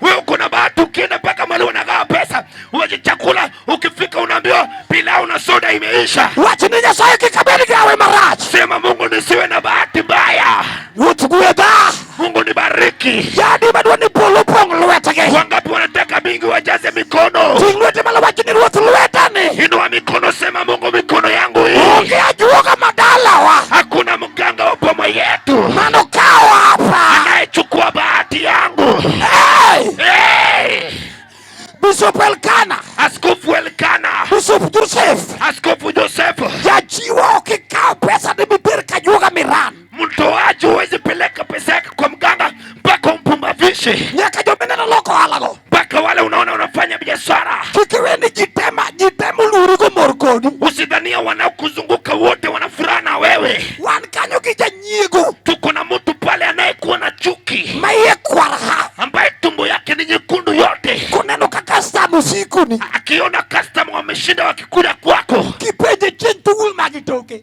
Wewe uko na bahati, ukienda mpaka mahali wanagawa pesa, uwaje chakula, ukifika unaambiwa pilau na soda imeisha. Wach ni Nyasaye kik abed gi hawi marach. Sema Mungu nisiwe na bahati mbaya. Ruoth gwedha. Mungu nibariki. Jadi madwa ni polo pong' lwetgi. Wangapi wanataka mbingu wajaze mikono? Ting' lweti malo wach ni Ruoth lweta ni. Inua mikono, sema Mungu mikono yangu hii. Onge ajuoga madalawa. Hakuna mganga wa boma yetu. Mano kawa hapa. Anayechukua bahati yangu. Hey! Hey! Bishop Elkana. Askofu Elkana. Bishop Joseph. Askofu Joseph. Jachiwo ok ikaw pesa ni miter kajuoga miran. Mtoaji huwezi peleka pesa yake kwa mganga mpaka umpumbavishe. Nyaka jomineno loko ohala go. Mpaka wale unaona unafanya biashara. Kik iwe ni ji te moluori go mor kodi. Usidhania wanaokuzunguka wote wana furaha na wewe. Wan kanyo gi janyiego. Tuko na mtu pale anayekuwa na chuki. Ma iye kwar ha. Ambaye tumbo yake ni nyekundu yote. Koneno ka customer usiku ni. Akiona customer wameshinda wakikuja kwako. Kipenje chieng' to ul magi toke.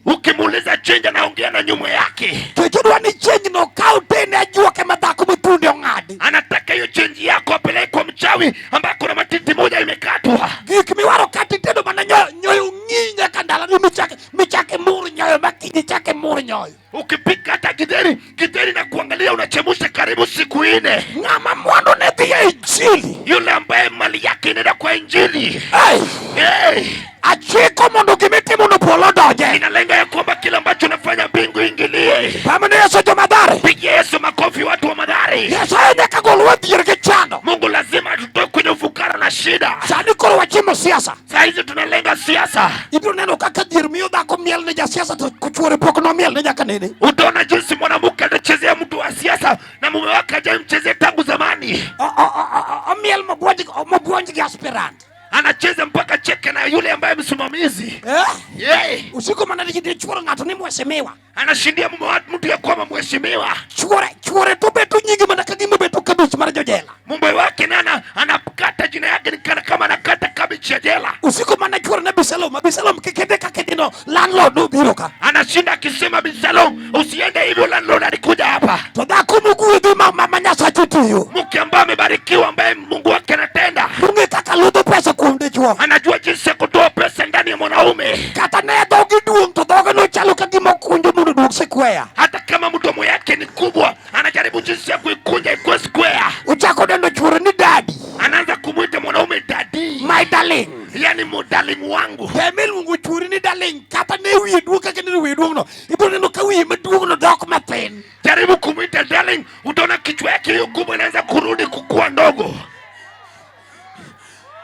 michak imur nyoyo ma kiny ichak imur nyoyo. Ukipika hata githeri, githeri na kuangalia unachemusha karibu siku 4. Ng'ama mwandu ne dhi e injili. Yule ambaye mali yake inaenda kwa injili. Hey! Hey! Achiko mondo gimitimo no polo donje. Inalenga ya kwamba kila ambacho unafanya mbingu ingilie. Pamene Yesu jomadhare. Pigia Yesu makofi watu wa Mathare. Nyasaye nyaka golwa dhier gi chando. Mungu lazima atutoe kwenye ufukara na shida. Sani koro wachimo siasa. Saa hizi tunalenga siasa. Ibiro neno kaka dhier miyo dhako miel ne jasiasa to chuore pok nomiel ne nyaka nene. Utaona jinsi mwanamke anachezea mtu wa siasa na mume wake hajamchezea tangu zamani. Omiel mobuonj gi aspirant. Anacheza mpaka cheke na yule ambaye msimamizi. Eh? Yeah. Usiku mana ni chuoro ng'ato ni mheshimiwa. Anashindia mume wa mtu ya kwamba mheshimiwa. Chuore to beto nyingi mana ka gima beto kabich mar jojela. Mume wake nana anakata jina yake ni kana kama anakata kabichi ya jela. Usiku mana chuore na Absalom, Absalom kikende kakidino landlord nobiro ka. Anashinda akisema Absalom usiende hivyo, landlord alikuja hapa. To dhako mogwedhi ma Nyasaye otiyo. Mke ambaye amebarikiwa ambaye Mungu wake anatenda. Onge kaka ludho pesa kuom dichuo. Anajua jinsi ya kutoa pesa ndani ya mwanaume. Kata ne dhogi duong' to dhoge no chalo ka gima okunjo mondo oduog square. Hata kama mdomo yake ni kubwa, anajaribu jinsi ya kuikunja ikuwe square. Ochako dendo chuore ni daddy. Anaanza kumuita mwanaume daddy. My darling. Yani darling wangu. Teme luongo chuori ni darling. Kata ne wiye duong' kaka ne wiye duong' no. Ibiro neno ka wiye maduong' no dok mathin. Jaribu kumuita darling, utaona kichwa yake hiyo kubwa inaanza kurudi kukua ndogo.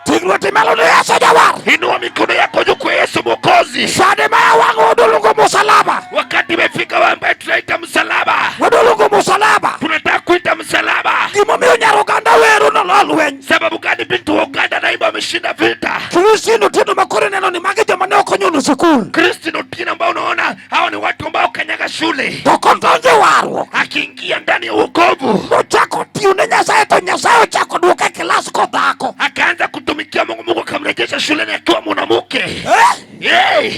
Ting' lweti malo ne Yesu jawar. Inua mikono yako juu kwa Yesu Mwokozi. Sade ma wang' wadoluongo musalaba. Wakati imefika ambaye tunaita msalaba. Wadoluongo musalaba. Tunataka kuita msalaba. Gimomiyo nyar oganda wero nolo lweny. Sababu gani binti wa Uganda naimba ameshinda vita? Christine Otieno makoro neno ni magi joma ne ok onyono sikul. Christine Otieno ambao unaona hawa ni watu ambao kanyaga shule. To kodonjo e warruok. Akiingia ndani ya wokovu. Ochako tiyo ne Nyasaye to Nyasaye ochako duoke e kilas kodhako. Akaanza kutumikia Mungu, Mungu akamrejesha shuleni akiwa mwanamke. Eh? Hey! Eh?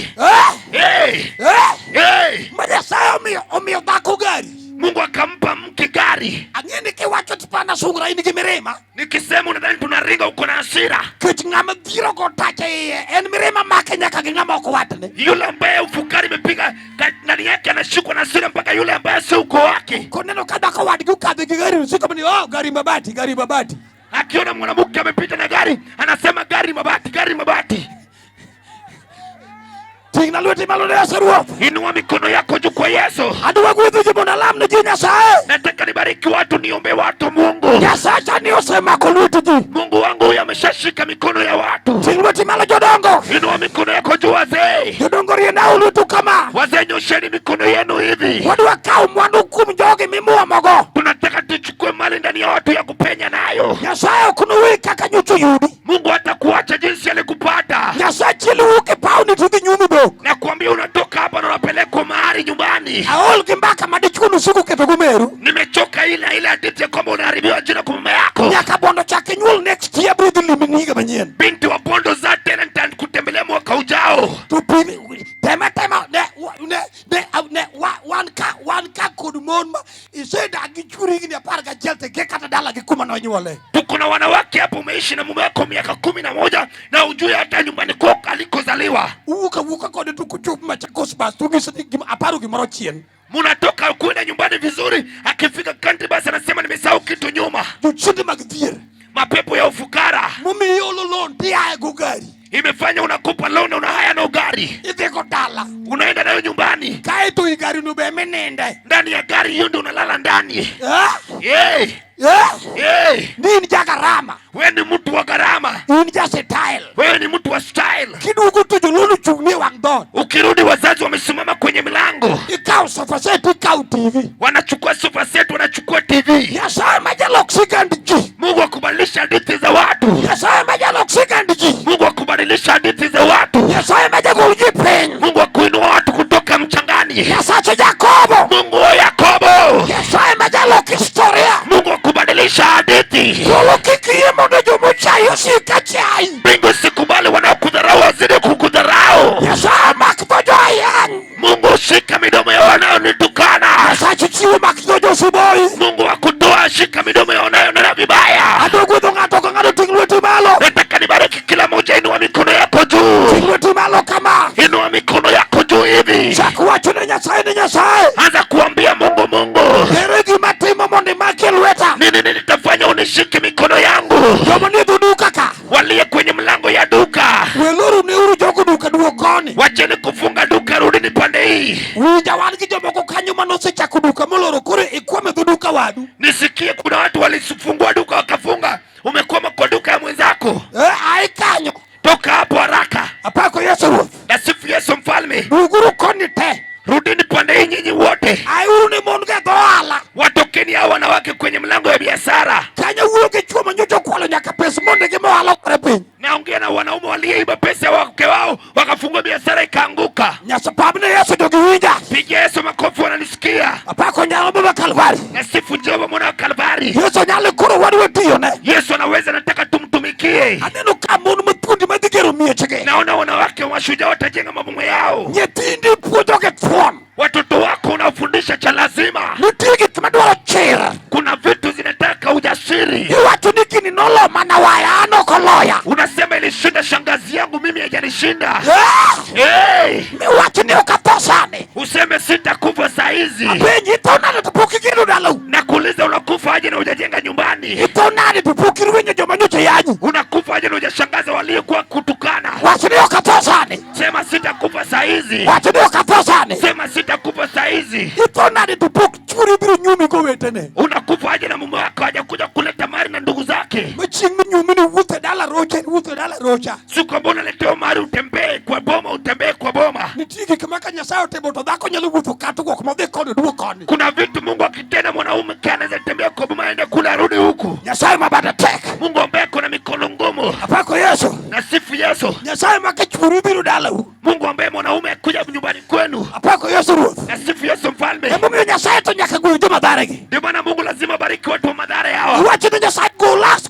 Hey! Eh? Hey! Ma Nyasaye omiyo dhako gari. Mungu akampa mke gari. Ang'e ni kiwacho tipana sungra in gi mirima. Nikisema unadhani tunaringa uko na hasira. Kech ng'ama dhiro go tache iye en mirima make nyaka gi ng'ama ok watne. Yule ambaye ufukari imepiga ndani yake anashikwa na hasira mpaka yule ambaye si ukoo wake. Koneno ka dhako wadgi okadho gi gari usiko ni oh gari mabati, gari mabati. Akiona mwanamke amepita na gari anasema gari mabati, gari mabati. Ting'na lweti malo ne Yesu Ruoth. Inua mikono yako juu kwa Yesu. Adwa gwedho ji mondo alam ne ji Nyasaye. Nataka nibariki watu, niombe watu Mungu. Nyasacha ni osemako lwet ji. Mungu wangu huyu ameshashika mikono ya watu. Ting' lweti malo jodongo. Inua mikono yako juu wazee. Jodongo rienau lwetu kama. Wazee nyosheni mikono yenu hivi. Wadwa kawo mwandu kuom jogi mimuomogo. Tunataka tuchukue mali ndani ya watu ya kupenya nayo. Nyasaye ok nowe kaka nyocha oyudi. Mungu hatakuacha jinsi alikupata. Nyasaye chiel wuok e pawni to dhi nyumi dhok. Nakwambia unatoka hapa na unapelekwa mahali nyumbani. Aol gi mbaka ma dichuo nosiko ketho go meru. Nimechoka ile hadithi ya kwamba unaharibiwa jina kwa mama yako. Nyaka bondo chak inyuol next year biro dhi limi higa manyien. Binti wa bondo za tena nitakutembelea mwaka ujao. To pim tema tema ne ne ne ne wa, wan ka wan ka kod mon ma isedak gi chuori higni 11 to kia kata dala gi kuma nonyuole. Tuko na wanawake hapo, umeishi na mume wako miaka 11 na hujui hata nyumbani kwako alikozaliwa. Uwuok awuoka kode to kochopo Machakos bas to ong'isi ni gima aparo gimoro chien. Munatoka kwenda nyumbani vizuri, akifika country bus anasema nimesahau kitu nyuma. Jochiende mag dhier. Mapepo ya ufukara. Momiyo olo loan tiaye go gari. Imefanya unakopa loan na unahaya na gari. Idhi go dala. Unaenda nayo nyumbani. Kae to i gari no be mininde. Ndani ya gari hiyo ndio unalala ndani. Eh? Hey. Eh? Hey. Ni in ja gharama. Wewe ni mtu wa gharama. In ja style. Wewe ni mtu wa style. Kiduogo to joluo ochung' ni e wang' dhoot. Ukirudi wazazi wamesimama kwenye milango. Ikaw sofa set, ikaw TV. Wanachukua sofa set, wanachukua TV. Nyasaye ma jalok sigand ji. Mungu akubadilisha hadithi za watu. Nyasaye ma jalok sigand ji. Mungu akubadilisha hadithi za watu. Nyasaye ma jagol ji piny. Mungu akuinua watu kutoka mchangani. Nyasache Jakobo. Mungu wa Yakobo. Nyasaye ma jalok historia. Mungu akubadilisha hadithi. Polo kik yie mondo jomochayi osik ka chayi. Mbingu sikubali wanaokudharau wazidi kukudharau. Nyasaye mak dho joayany. Mungu shika midomo ya wanaonitukana. Nyasache chiwo mak dho josiboi. Mungu akutoa, shika midomo ya wanayonena vibaya. Adwa gwedho ng'ato ka ng'ato, ting' lweti malo. Nataka nibariki kila mmoja, inua mikono yako juu. Ting' lweti malo kama. Inua mikono yako juu. hii. Chak wacho ne Nyasaye ni Nyasaye. Anza kuambia Mungu, Mungu, Ere gima timo mondo imaki lweta. Nini nitafanya unishike mikono yangu? Joma nie dho duka ka. Waliye kwenye mlango ya duka. Weluru ne uru jogo duka duok koni. Wacheni kufunga duka, rudini pande hii. Winja wan gi jomoko kanyo manosechako duka moloro koro ikwame dho duka wadu. Nisikie kuna watu walifungua duka wakafunga, umekwama kwa duka ya mwenzako. Eh, ai kanyo. Toka hapo haraka. Apako Yesu Ruoth. Nasifu Yesu mfalme. Duguru koni te. Rudini pande hii nyinyi wote. Aiuru ne mon ge dho ohala. Watokeni hao wanawake kwenye mlango ya biashara. Kanyo wuo gi chwo manyocha okwalo nyaka pes mondegi mohala okore piny. Naongea na wanaume waliyeiba pesa ya wake wao wakafungua biashara ikaanguka. Nyasapab ne Yesu jogi winja. Piga Yesu makofi, wananisikia. Apako nyalo baba Kalvari. Nasifu Jehova mwana wa Kalvari. Yesu nyalo koro wadwa tiyone. Yesu anaweza, nataka tumtumikie. Aneno ka mon mathuondi madhi gero miechgi. Naona wanawake mashujaa watajenga maboma yao. Nyithindi puonjogi thuon. Watoto wako unafundisha cha lazima. Nitie gik madwaro chir. Kuna vitu zinataka ujasiri. Iwacho ni gini nolo mana waya an ok oloya. Unasema ilishinda shangazi yangu, mimi haijanishinda. Eh! Hey! Miwacho ni ok atho sani. Useme sitakufa saa hizi. Apenji itho nade to pok igedo dalau. Nakuuliza, unakufa aje na hujajenga nyumbani? Itho nade to pok irwenyo joma nyocha yanyi. Unakufa aje na hujashangaza waliokuwa kutukana? Wach ni ok atho sani. Sema sitakufa saa hizi. Wach ni ok atho sani. Sema sitakufa saa hizi. Itho nade to pok chuori biro nyuomi gowetene. Unakufa aje na mume wako hajakuja kuleta mali na ndugu zake? Ma chieng' minyuomi ni wuotho e dala rocha, wuotho e dala rocha. Si kwamba unaletewa mali utembee kwa boma, utembee kwa boma. Nitie gik ma ka Nyasaye otimo to dhako nyalo wuotho kata wuok modhi koni duok koni. Kuna vitu Mungu akitenda mwanaume anaweza tembea kwa boma aende kule arudi huku. Nyasaye ma bade tek. Mungu ambaye kuna mikono ngumu. Apako Yesu. Nasifu Yesu. Nyasaye ma ka chuori biro dalau. Mungu ambaye mwanaume akuja nyumbani kwenu. Apako Yesu Ruoth. Nasifu Yesu mfalme. Emomiyo Nyasaye to nyaka gwedh joma Mathare. Ndio maana Mungu lazima bariki watu wa Mathare hawa. Iwacho ni Nyasaye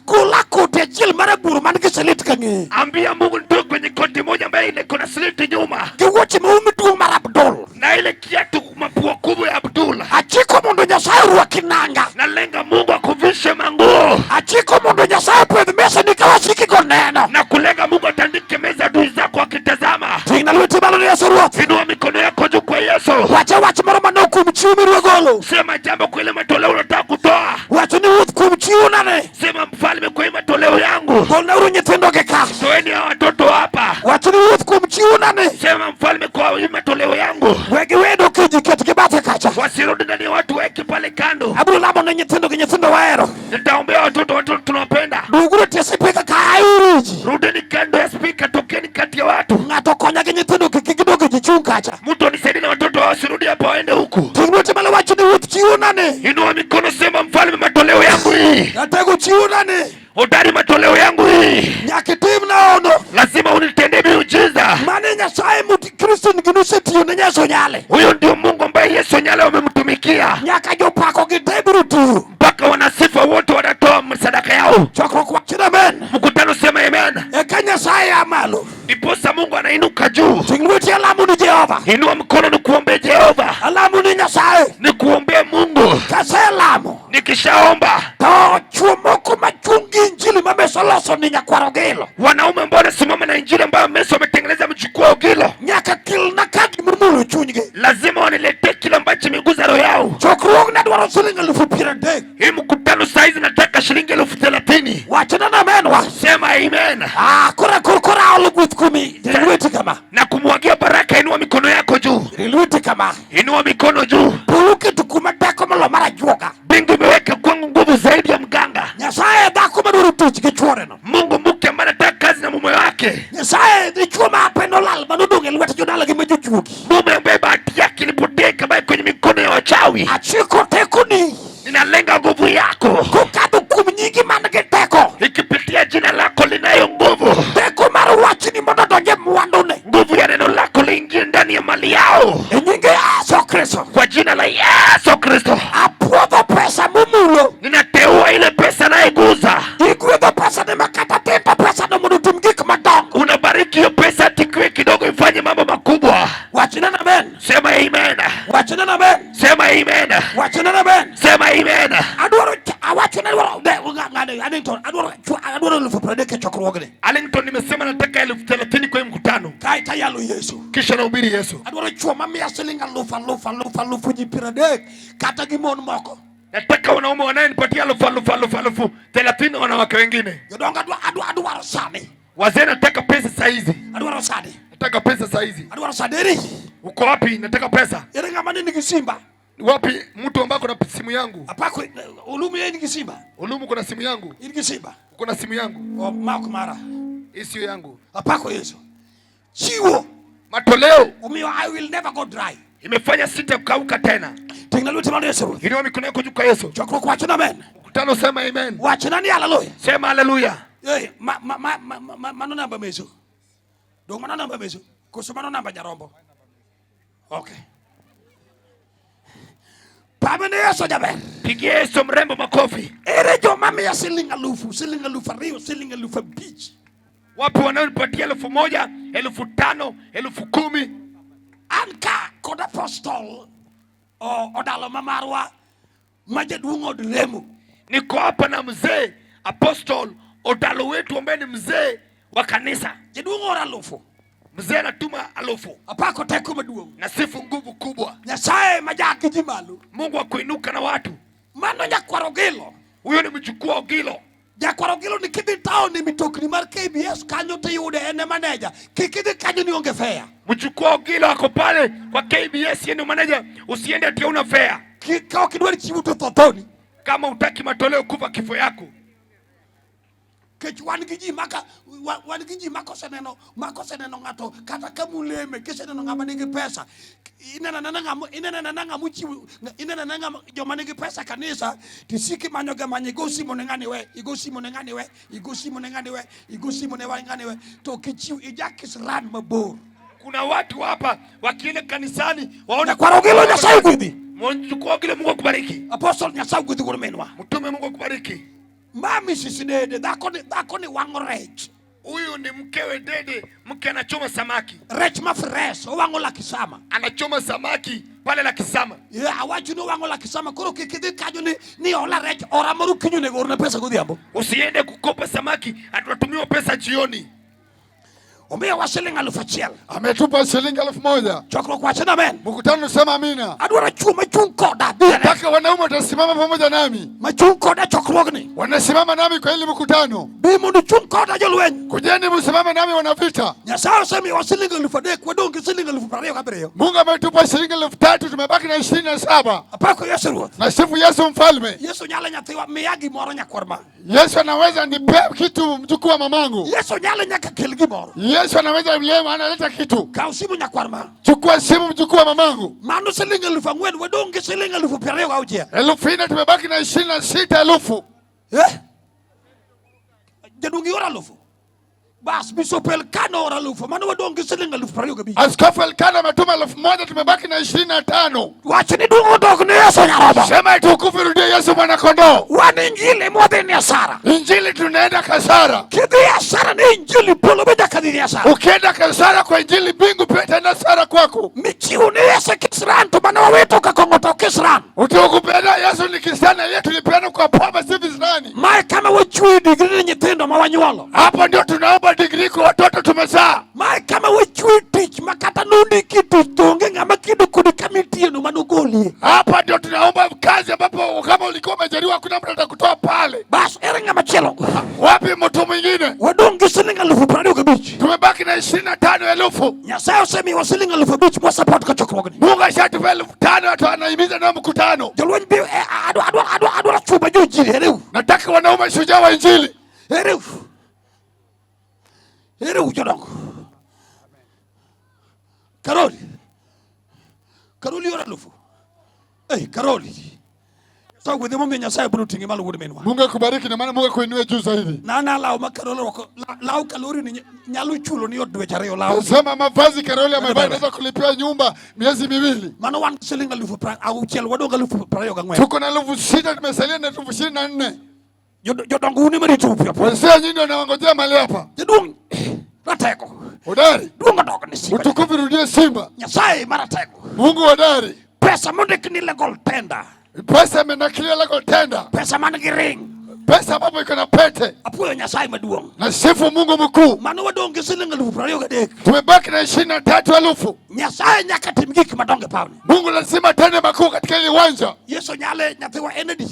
gola koti achiel mar aboro man gi slit ka ng'eye. Ambia Mungu nitoe kwenye koti moja ambaye iko na sliti nyuma. Gi wuoche maum duong' mar Abdul. Na ile kiatu mapua kubwa ya Abdul. Achiko mondo Nyasaye orwaki nanga. Nalenga Mungu akuvishe manguo. Achiko mondo Nyasaye opedh mesani ka wasiki go neno. Na kulenga Mungu atandike meza adui zako akitazama. Ting'na lweti malo ne Yesu Ruoth. Inua mikono yako juu kwa Yesu. Wacha wach moro manok kuom chiwo mirwa golo. Sema jambo kwa ile matoleo unataka kutoa. Wacho ni ruoth kuom chiwo nane. Sema mfalme kwa ile matoleo yangu. Golnauru nyithindo gi ka. Toeni hawa watoto hapa. Wacho ni ruoth kuom chiwo nane. Sema mfalme kwa ile matoleo yangu. Wegi wedo kiji ketgi bathe kacha. Wasirudi ndani ya watu, weke pale kando. Abiro lamo ne nyithindo gi nyithindo wahero. Nitaombea watoto tunawapenda. Duguru tie sipika ka ayuru ji. Rudini kando ya spika, tokeni kati ya watu. Ng'ato konya gi nyithindo kik gidog ji chung' kacha. Mtu anisaidie na watoto wasirudi hapa waende huku. Ting' lweti malo wacho ni ruoth chiwo nane. Inua mikono, sema mfalme, matoleo yangu hii. Ratego chiwo nane. Hodari, matoleo yangu hii. Nyaka itimna hono. Lazima unitendee miujiza. Mane Nyasaye muti Kristo nosetiyo ne Yesu Nyale. Huyo ndio Mungu ambaye Yesu Nyale wamemtumikia. Nyaka jopako gi te biro tiyo. Mpaka wanasifa wote wanatoa sadaka yao. Chokruok wacho amen. Mkutano sema amen. Eka Nyasaye aa malo. Ndiposa Mungu anainuka juu. Ting' lweti alamo ni Jehova. Inua mkono nikuombe Jehova. Alamo ni Nyasaye. Nikuombe Mungu. Kaselamo. Nikishaomba. To chwo moko machung' gi injili ma Meso loso ni nyakwar Ogilo. Wanaume ambao wanasimama na injili ambayo Meso ametengeneza mjukuu wa Ogilo. Nyaka kelna ka gimomulo chunygi. Lazima waniletee kile ambacho kimeguza roho yao. Chokruogna dwaro siling 30,000. Hii mkutano saizi nataka shilingi 30,000. Wachna na amen wa. Sema amen. Ah, kora kora kora aolo gweth kuomi. Ring lweti kama. Na kumwagia baraka, inua mikono yako juu. Ring lweti kama. Inua mikono juu. Polo oketo kuoma teko molo mar ajuoga. Mbingu imeweka kwangu nguvu zaidi ya mganga. Nyasaye dhako madwaro tich gi chuoreno. Mungu mke ambaye anataka kazi na mume wake. Nyasaye dichuo ma ape nolal manodong' e lwet jodalagi ma jochuogi. Mume ambaye bahati yake ilipotea ikabaki kwenye mikono ya wachawi. Achiko tekoni. Ninalenga nguvu yako. Kokadho kuom nyingi man gi teko. Ikipitia jina lako linayo nguvu. Teko mar wachni mondo odonj e mwandune. Nguvu ya neno lako liingie ndani ya mali yao. E nying Yesu Kristo. Kwa jina la Yesu Kristo. Apuodho pesa momulo. Ninateua ile pesa nayeguza. Igwedho pesa ne makata tin to pesa no mondo otim gik madongo. Unabariki hiyo pesa tikiwe kidogo ifanye mambo makubwa. Wachna na amen. Sema amen. Wachna na amen. Sema amen. Wachna na amen. Sema amen. Adwaro awacho ne adwaro ng'ado Alington adwaro 30,000 e chokruogni. Alington, nimesema nataka 30,000 kwa mkutano. Kae tayalo Yesu. Kisha nahubiri Yesu. Adwaro chuo mamiya siling alufu alufu alufu alufu ji 30 kata gi mon moko. Nataka wanaume wanayenipatia elfu elfu elfu elfu 30, wanawake wengine. Jodongo adwaro sani. Wazee, nataka pesa saizi. Adwaro sani. Nataka pesa saizi. Adwaro sani. Eri. Uko wapi? Nataka pesa. Ere ng'ama ni nigi simba? Wapi mtu ambaye kuna simu yangu? Apako ulumu yeye nigi simba. Ulumu kuna simu yangu. Nigi simba. Uko na simu yangu. O mak mara. Hii sio yangu. Apako Yesu. Chiwo. Matoleo. Omiyo I will never go dry. Imefanya sitakauka tena. Ting'na lweti malo Yesu. Inua mikono yako juu kwa Yesu. Chokruok wachna amen. Mkutano sema amen. Wachna ni haleluya. Sema haleluya. Eh, ma ma ma ma ma mano namba meso. Dong mano namba meso. Koso mano namba nyarombo. Okay. Pamene Yesu jaber. Pigie Yesu mrembo makofi. Ere joma miya siling 1000, siling 2000, siling 5000. Wapi wanaonipatia 1000, 5000, 10,000? An ka kod apostol odalo mamarwa ma jaduong' od lemo. Niko hapa na mzee apostol odalo wetu ambaye ni mzee wa kanisa. Jaduong' ora 1000. Mzee anatuma 1000. Apako teko maduong'. Na sifu nguvu kubwa. Nyasaye majaki ji malo. Mungu akuinuka na watu. Mano nyakwar Ogilo. Huyo ni mjukuu wa Ogilo. Nyakwar Ogilo ni kidhi town ni mitokni mar KBS kanyo tiyude en e manager. Kik idhi kanyo ni onge fare. Mjukuu wa Ogilo ako pale kwa KBS, yeye ndio manager. Usiende ati huna fare. Ka ok idwar chiwo to tho thoni. Kama hutaki matoleo kufa kifo yako. Kech wan gi ji maka, wan gi ji makoseneno, makoseneno ng'ato kata ka muleme, kiseneno ng'ama nigi pesa, ineno anena ng'ama, ineno anena ng'ama ochiwo, ineno anena ng'ama, joma nigi pesa kanisa, tisiki manyo ga manya, igo simu ne ng'ani we, igo simu ne ng'ani we, igo simu ne ng'ani we, igo simu ne ng'ani we, to kichiw ijakis ran mabor. Kuna watu hapa wakienda kanisani waona Nyakwar Ogilo Nyasaye gwedhi. Mjukuu wa Ogilo Mungu akubariki. Apostle Nyasaye gwedhi wuod minwa. Mtume Mungu akubariki. Mami sisi dede, dhako ni wang'o rech. Huyu ni mkewe Dede, mke anachoma samaki. Rech ma fresh, owang'o Lakisama. Anachoma samaki pale Lakisama. Yeah, awacho ni owang'o Lakisama, koro kik idhi kanyo ni ola rech, ora moro kinyo onego orna pesa godhiambo. Usiende kukopa samaki, atatumiwa pesa jioni. Omiyowa siling 1000. Ametupa shilingi 1000. Chokruok wacho ni amen. Mkutano sema amina. Adwaro chuo machung' koda. Nataka wanaume watasimama pamoja nami. Machung' koda chokruogni. Wanasimama nami kwa hili mkutano. Bi mondo chung' koda jolweny. Kujeni msimame nami wanavita. Nyasaye osemiyowa siling 3000, wadong' gi siling 27. Mungu ametupa shilingi 3000, tumebaki na 27. Apako Yesu Ruoth. Na sifu Yesu mfalme. Yesu nyalo nyathiwa miya gimoro nyakwar ma. Yesu anaweza nipe kitu mjukuu wa mamangu. Yesu nyalo nyaka kel gimoro. Yesu anaweza mlema, analeta kitu. Kaw simu nyakwar ma. Chukua simu mjukuu wa mamangu. Mano siling 4000, wadong' gi siling 26. 4000, tumebaki na 26,000. Jaduong' ioro 1000. Bas, Bishop Elkana oro 1000. Mano wadong' gi siling 25,000. Askofu Elkana ametuma 1000, tumebaki na 25. Wach ni duong' odok ne Yesu nyarobo. Sema tukufu irudie Yesu mwana kondoo. Wan injili mwadhi ni hasara. Injili tunaenda kasara. Kidhi hasara ni injili polo be nyaka dhi ni hasara. Ukienda kasara kwa injili mbingu pia itaenda hasara kwako. Michiwo ne Yesu kisran to mane wawito ka kong'o to kisran. Utukupenda Yesu ni kisana yetu tulipeana kwa pombe si visirani. Mae kama wachiwo digri ne nyithindo ma wanyuolo. Hapo ndio tunaomba digri kwa watoto tumezaa. Mae kama wachiwo tich ma kata nondiki tich to onge ng'ama kedo kodi kama itieno manogolie. Hapa ndio tunaomba kazi ambapo kama ulikuwa umeajiriwa hakuna mtu atakutoa pale. Bas, ere ng'ama chielo? Wapi mtu mwingine? Wadong' gi siling 25,000. Tumebaki na 25,000. Nyasaye osemiwa siling 5,000 mwa support ka chokruogni. Mungu ashatupa 5,000, watu wanahimiza nao mkutano. Jolweny bi, adwa chuma jo injili, ereu. Nataka wanaume shujaa wa injili. Ereu. Ereu jodongo. Karoli. Karoli ora 1000. Karoli. So gwedhe momiyo Nyasaye biro ting'i malo wuod minwa. Mungu akubariki na maana Mungu akuinue juu zaidi. Na na law ma Karoli rwako, law Karoli ni nyalo chulo ni od dweche ariyo law. Sema mavazi Karoli amevaa Bebe. inaweza kulipiwa nyumba miezi miwili. Mano wan siling 60,000, wadong' 24,000. Tuko na 6,000, tumesalia na 24,000. Jodongo un ema rito piyo piyo. Wazee nyinyi wanangojea mahali hapa. Jaduong' ratego. Hodari. Duong' odok ni Simba. Utukufu rudie Simba. Nyasaye maratego. Mungu hodari. Pesa mondik ni legal tender. Pesa imenakiliwa legal tender. Pesa man gi ring. Pesa ambapo iko na pete. Apuoyo Nyasaye maduong'. Nasifu Mungu mkuu. Mano wadong' gi siling 23,000. Tumebaki na 23,000. Nyasaye nyaka tim gik madongo e pawni. Mungu lazima atende makuu katika hili uwanja. Yesu nyale nyathiwa en adi?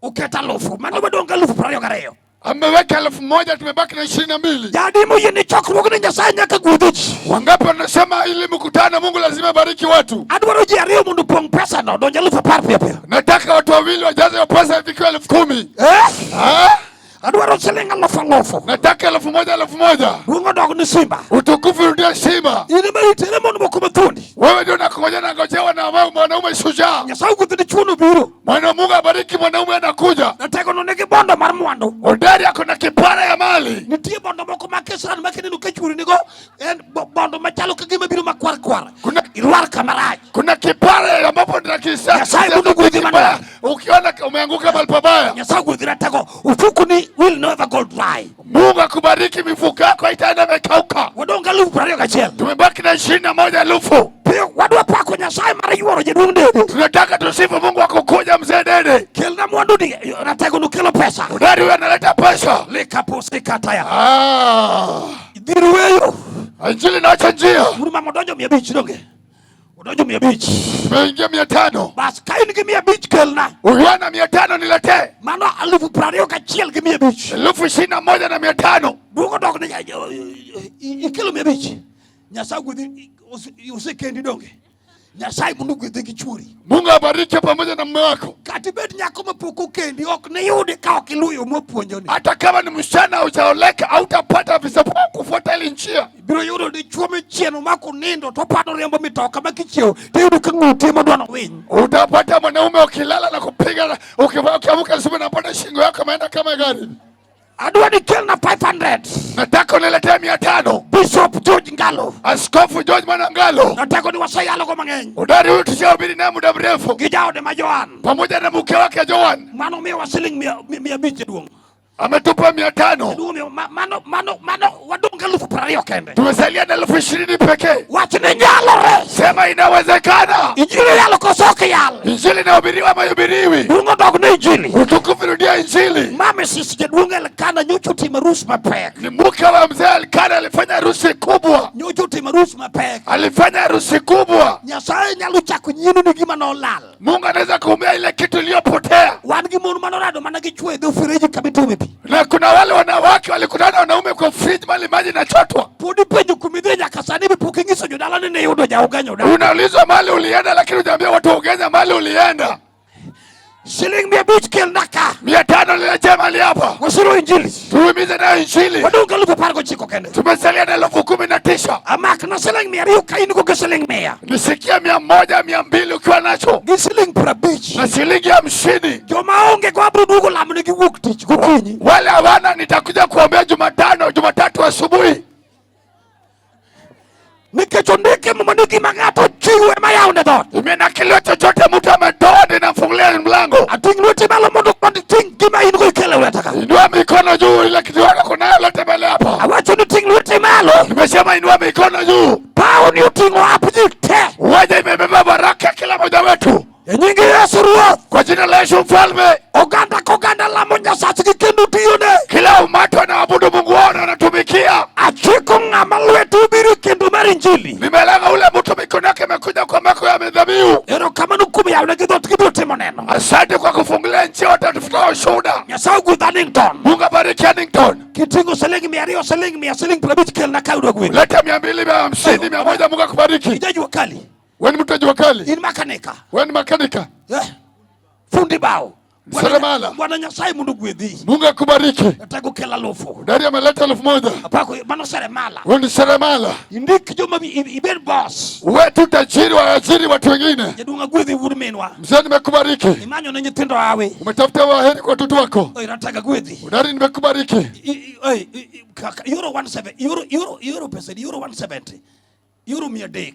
Oketo alufu. Mano wadong' gi 22,000. Ameweka 1,000, tumebaki na 22. Jadi moyie ni chokruogni Nyasaye nyaka gwedhi ji. Wangapi wanasema ili mkutano Mungu lazima abariki watu? Adwaro ji ariyo mondo opong' pesa no, donj 10,000 piyo piyo. Nataka watu wawili wajaze hiyo pesa ifikiwe 10,000. Eh? Ah? Adwaro siling alufu alufu. Nataka 1,000 1,000. Duong' odog ni simba. Utukufu urudie simba. In ema itere mon moko mathuondi. Wewe ndio unakungoja na ngojewa na wewe mwanaume shujaa. Nyasaye ogwedhi dichuo biro. Mwana Mungu abariki mwanaume anakuja. Nategono nigi bondo mar mwandu. Hodari ako na kipara ya mali. Nitie bondo moko ma kisran ma kineno ka chuori nigo en bondo machalo ka gima biro makwar kwar. Kuna Irwar kama rach. kuna kipara ambapo ndio kisa. Nyasaye mondo ogwedhi manade. Ukiona umeanguka mahali pabaya. Nyasaye ogwedhi ratego. Ofukuni will never go dry. Mungu akubariki, mifuko yako haitaenda imekauka. Wadong' 21,000. Tumebaki na 21,000. Piyo wadwa pako Nyasaye mar yuoro jaduong' Dede. Tunataka tusifu Mungu akukuja mzee Dede. Kelna mwandu ni ratego nokelo pesa. Hodari huyo analeta pesa. Likapusikataya. Ah. Dhir weyo. Injili inaacha njia. Uru mama odonjo 500 donge. Odonjo 500. Tumeingia 500. Bas ka in gi 500 kelna. Ukiwa na 500 niletee. Mano 21,500. 21,500. Duogo dok ni ikelo 500. Nyasaye ogwedhi osekendi donge. Nyasaye mondo ogwedhi gi chuori. Mungu abariki pamoja na mume wako. Kata ibed nyako mapok okendi ok niyudi ka ok iluwo yo mwapuonjoni. Hata kama ni msichana hujaoleka hautapata visa kufuata ile njia. Ibiro yudo dichuo michieno ma konindo to opado riembo mitoka ma kichiew tiyudo ka ng'ute ema dwano winy. Utapata mwanaume ukilala na kupiga ukiamka asubuhi unapata shingo yako imeenda kama gari. Adwa ni kelna 500. Nataka uniletee 500. Bishop George Ngalo. Askofu George Mwanangalo. Nataka ni waseyalogo mang'eny. Hodari huyu tushahubiri naye muda mrefu. Gi jaode ma Joan. Pamoja na mke wake Joan. Mano miyowa siling 500 jaduong'. Ametupa 500. Jaduong' miyo mano mano mano wadong' 20,000 kende. Tumesalia na 20,000 pekee. Wach ni nyalore. Sema inawezekana. Injili yalo koso ok yal. Injili inahubiriwa ama haihubiriwi? Duong' odog ne injili. Utukufu rudia injili. Mama sis jaduong' Elkana nyocha otimo arus mapek. Ni mke wa mzee Elkana alifanya harusi kubwa. Nyocha otimo arus mapek. Alifanya harusi kubwa. Nyasaye nyalo chako nyieno ni gima nolal. Mungu anaweza kuumia ile kitu iliyopotea. Wan gi mon manorado mana gi chwo e dho fereji kama itume pi. Na kuna wale wanawake walikutana na wanaume kwa fridge mahali maji inachotwa. Pod ipenjo kuma idhi nyaka sani be pok inyiso jodala ni ne iyudo ja Ugenya odak. Unaulizwa mahali ulienda lakini hujaambia watu wa Ugenya mahali ulienda. Siling 500 kelna ka. 500 niletee mahali hapa. Wasiro injili. Tuhimize nayo injili. Wadong' 19,000 kende. Tumesalia na 19,000. Amakna siling 200 ka in go gi siling 100. Nisikie 100, 200 ukiwa nacho. Gi siling 50. Na shilingi 50. Joma onge go abiro duogo lamo negi wuok tich gokinyi. Wale hawana nitakuja kuombea Jumatano, Jumatatu asubuhi. Nikech ondike muma ni gima ng'ato chiwo ema yawne dhoot. Imenakiliwa chochote mtu ametoa ninamfungulia mlango. Ating' lweti malo mondo mondo iting' gima in go ikel e lweta ka. Inua mikono juu ile kitu yako kunayo lete mbele hapa. Awacho ni ting' lweti malo. Nimesema inua mikono juu. Pawo ni oting'o ap ji te. Uweje imebeba baraka kila mmoja wetu. E nying Yesu Ruoth. Kwa jina la Yesu Mfalme. Oganda koganda lamo Nyasachgi kendo tiyone. Kila umati wanaabudu Mungu wao na wanatumikia. Achiko ng'ama lwete obiro kendo mar injili. Nimelenga ule mtu mikono yake imekuja kwa mako ya midhabihu. Erokamano kuom yawne gi dhoot gibiro timo neno. Asante kwa kufungulia njia watatutoa ushuhuda. Nyasaye ogwedh Annington. Mungu abariki Annington. Kiting'o siling 200, siling 100, siling 50 kelna ka udwa gwedhi. Leta 200, 150, 100, Mungu akubariki. Ija jua kali. Wewe ni mtu wa jua kali. In makanika. Wewe ni makanika. Fundi bao. Seremala. Bwana Nyasaye mondo ogwedhi. Mungu akubariki. Nataka kela 1,000. Dari ameleta 1,000. Apako mano seremala. Wewe ni seremala. Indik joma ibed boss. Wewe tu tajiri wa ajiri watu wengine. Jaduong' agwedhi wuod minwa. Mzee nimekubariki. Imanyo ne nyithindo hawi. Umetafuta waheri kwa watoto wako. Oi nataka gwedhi. Dari nimekubariki. Oi, kaka, euro 17, euro, euro, euro pesa, euro 170. Euro 300.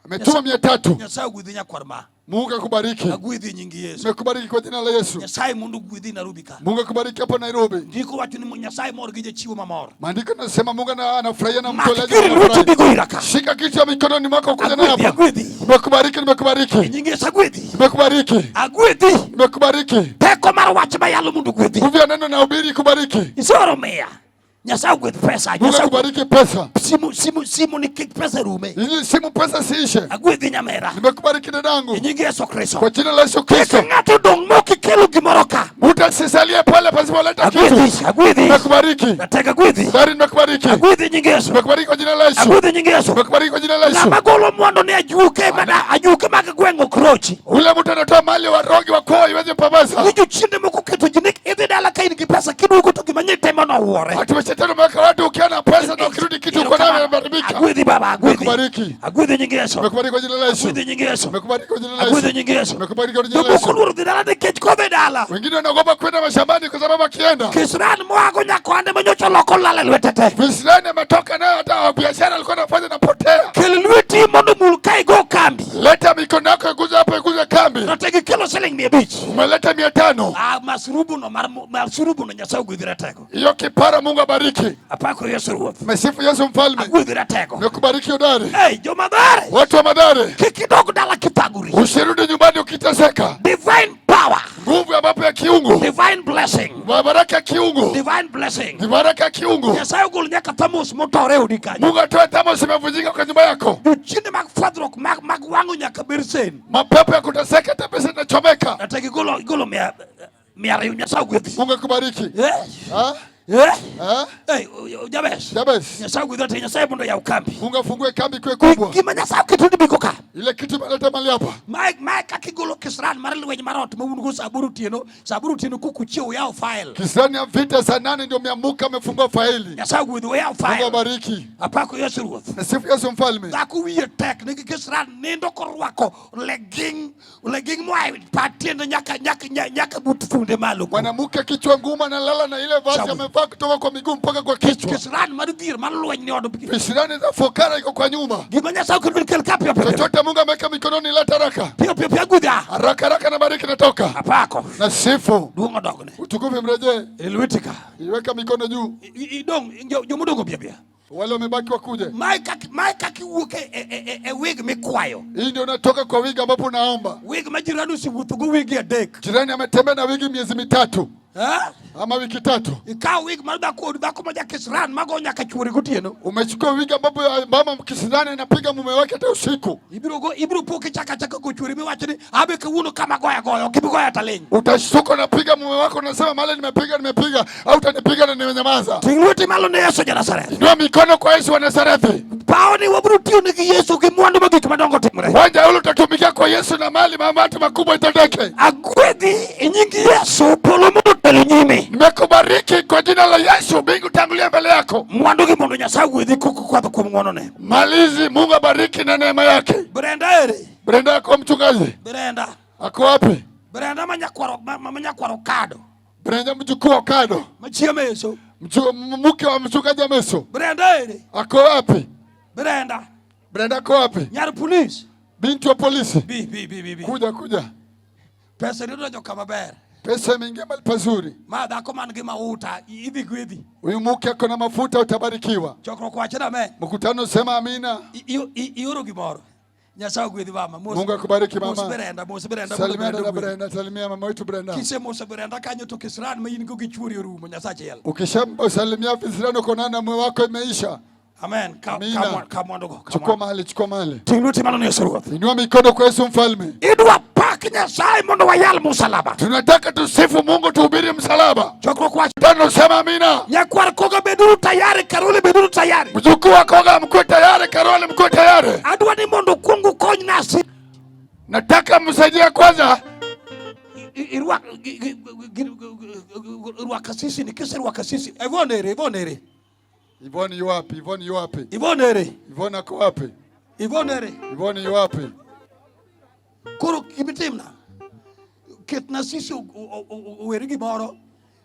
Ametuma 300. Nyasaye ogwedhi nyakwar ma. Mungu akubariki. Agwedhi nying Yesu. Nimekubariki kwa jina la Yesu. Nyasaye mondo ogwedhi Nairobi ka. Mungu akubariki hapa Nairobi. Ndiko wacho ni Nyasaye mor gi jachiwo mamor. Maandiko nasema Mungu anafurahia na Mak mtoleaji giri lweti anafurahi. bigo ira ka. Shika kitu ya mikononi mwako kuja nayo Agwedhi, hapa. agwedhi. Nimekubariki, nimekubariki. Nying Yesu agwedhi. Nimekubariki. Agwedhi. Nimekubariki. Teko mar wach mayalo mondo ogwedhi. Nguvu ya neno na ubiri kubariki. Isoro miya. Nyasaye ogwedh pesa. Mungu Nyasaye ogwedh akubariki pesa. simu simu simu ni kik pesa rume. Ili simu pesa siishe. Agwedhi nyamera. Nimekubariki dadangu. E nying Yesu Kristo. Kwa jina la Yesu Kik Kristo. ng'ato dong' mok ikelo gimoro ka. Utasisalie pale pasipoleta kitu. Agwedhi, agwedhi. Nimekubariki. Nataka agwedhi. Dari nimekubariki. Agwedhi nying Yesu. Nimekubariki kwa jina la Yesu. Agwedhi nying Yesu. Nimekubariki kwa jina la Yesu. Ng'ama golo mwandu ne ajuke mana ajuke mag gweng' ok rochi. Ule mtu anatoa mali warogi wa kwao iweze pabasa. Ni jochiende moko keto ji ni idhi dala ka in gi pesa kiduogo to gima nyitemo nowuore. Watu wa shetani wameweka watu ukiwa na pesa na ukirudi kitu uko nayo imeharibika. Agwedhi baba, agwedhi. Nimekubariki. Agwedhi nying Yesu. Nimekubariki kwa jina la Yesu. Agwedhi nying Yesu. Nimekubariki kwa jina la Agwedhi Yesu. nying Yesu. Nimekubariki kwa jina la Jomoko Yesu. oluoro dhi dala nikech kodhi dala. Wengine wanaogopa kwenda mashambani kwa sababu akienda Kisran moago nyakwande manyocha oloko lal e lwete te. visirani ametoka nayo, hata biashara alikuwa anafanya napotea. Kel lweti mondo mul ka igo kambi. Leta mikono yako iguze hapo, iguze kambi. Rategi kelo siling 500. Umeleta 500. Ah, masurubu no mar masurubu no Nyasaye ogwedhi ratego. Hiyo kipara, Mungu abariki. Apako Yesu Ruoth. Mesifu Yesu mfalme. Agwedhi ratego. Nimekubariki hodari. Hey, jomadhare. Watu wa Madare, Kik idog dala kithagori. usirudi nyumbani ukiteseka. Divine power. Nguvu ambapo ya kiungu, Divine blessing. baraka ya kiungu, Divine blessing. ni baraka ya kiungu. Nyasaye ogol nyaka thamos motore e odi kanyo. Mungu atoe thamos imevunjika kwa nyumba yako, Jochiende mag fwadhruok mag mag wang'o nyaka bersen. mapepo ya kuteseka, hata pesa inachomeka. Rategi igolo igolo 200 Nyasaye ogwedhi. Mungu akubariki. Eh? Ha? Eh? Ha? Hey, Jabez. Jabez. Nyasaye ogwedhi rategi Nyasaye mondo yaw kambi. Mungu afungue kambi kuwe kubwa. Gima Nyasaye oketo ni biko ka. Ile kitu imeleta mali hapa. Mae mae kaka igolo kisran mar lweny mar ot ma un go saa aboro otieno, saa aboro otieno kokuchiew uyaw file. Kisirani ya vita saa 8 ndio umeamuka umefungua faili. Nyasaye ogwedhi uyaw Mungu file. abariki. Apako Yesu Ruoth. Nasifu Yesu mfalme. Dhako wiye tek nigi kisran nindo korwako legging legging moa e pat tiende nyaka nyaka nyaka but thunde malo. Mwanamke kichwa ngumu analala na ile vazi Sawa. amevaa kutoka kwa miguu mpaka kwa kichwa. Kisran mar dhier mar lweny ni od. Visirani za fokara iko kwa nyuma. Gima Nyasaye oketo kel ka piyo piyo. Chochote Mungu ameweka mikononi, leta haraka. Piyo piyo piyo agwedhi. Haraka haraka na bariki natoka. Apako. Nasifu. Duong' odogne. Utukufu mrejee. E lweti ka. Iweka mikono juu. Idong' jomodong' obi abiya. Wale wamebaki wakuje. Mae kaka iwuok e wig mikwayo. Hii ndio unatoka kwa wigi ambapo unaomba. Wig ma jirani osewuotho go wigi 3. Jirani ametembea na wigi miezi 3. Eh? Ama wiki 3. Ikawo wig mar dhako od dhako ma jakisran mago nyaka chuore gotieno. Umechukua wigi ambapo mama kisirani anapiga mume wake hata usiku. Ibiro go ibiro po kichaka chaka go chuore miwacho ni abe kawuono kama goya goyo ok ibi goya taling. Utashtuka unapiga mume wako unasema mali nimepiga nimepiga au utanipiga na nimenyamaza. Ting' lweti malo ne Yesu ja Nazareth. Inua mikono kwa Yesu wa Nazareti. Pawo ni wabiro tiyo nigi Yesu gi mwandu ma gik madongo timre. Uwanja ule utatumikia kwa Yesu na mali mambo makubwa itendeke. Agwedhi e nying Yesu polo mondo otel nyimi. Nimekubariki kwa jina la Yesu, mbingu tangulia mbele yako. Mwandu gi mondo Nyasaye ogwedhi kokwadho kuom ng'wonone. Malizi, Mungu abariki na neema yake. Brenda ere? Brenda ako mchungaji? Brenda. Ako wapi? Brenda ma nyakwaro Kado. Brenda mjukuu wa Kado. Machie Meso. Mke wa mchungaji Meso. Brenda ere? Ako wapi? Brenda. Brenda ako wapi? Nyar polisi. Binti wa polisi. Bi, bi, bi, bi, bi. Kuja, kuja. Pesa ni donjo kama ber. Pesa imeingia mahali pazuri. Ma dhako man gi mauta, idhi gwedhi. Huyu mke ako na mafuta, utabarikiwa. Chokruok wacho na me. Mkutano sema amina. Ioro gimoro. Nyasaye ogwedhi mama. Mos, Mungu akubariki mama. Mos Brenda, mos Brenda, Salimia mondo dada Brenda ogwedhi. Brenda, salimia mama wetu Brenda. Kise mos Brenda kanyo to kisran ma in go gi chuori orumo, Nyasaye achiel. Ukishamsalimia kisran uko na mume wako imeisha. Amen. Amina. Ka mwandu go, ka Chukua mwandu. mahali, chukua mahali. Ting' lweti malo ne Yesu Ruoth. Inua mikono kwa Yesu mfalme. Idwa pak Nyasaye mondo wayal musalaba. Tunataka tusifu Mungu, tuhubiri msalaba. Chokruok wach. Tano sema amina. Nyakwar Koga beduru tayari, Karoli beduru tayari. Mjukuu wa Koga mkuwe tayari, Karoli mkuwe tayari. Adwa ni mondo kuongo kony nasi. Nataka msaidie kwanza. Irwak sisi ni kise irwak sisi. Ivone ere, Ivone ere. Ivone yu wapi? Ivone yu wapi? Ivone ere. Ivone ako wapi? Ivone ere. Ivone yu wapi? Koro gimitimna. Ketna sisi oweri gimoro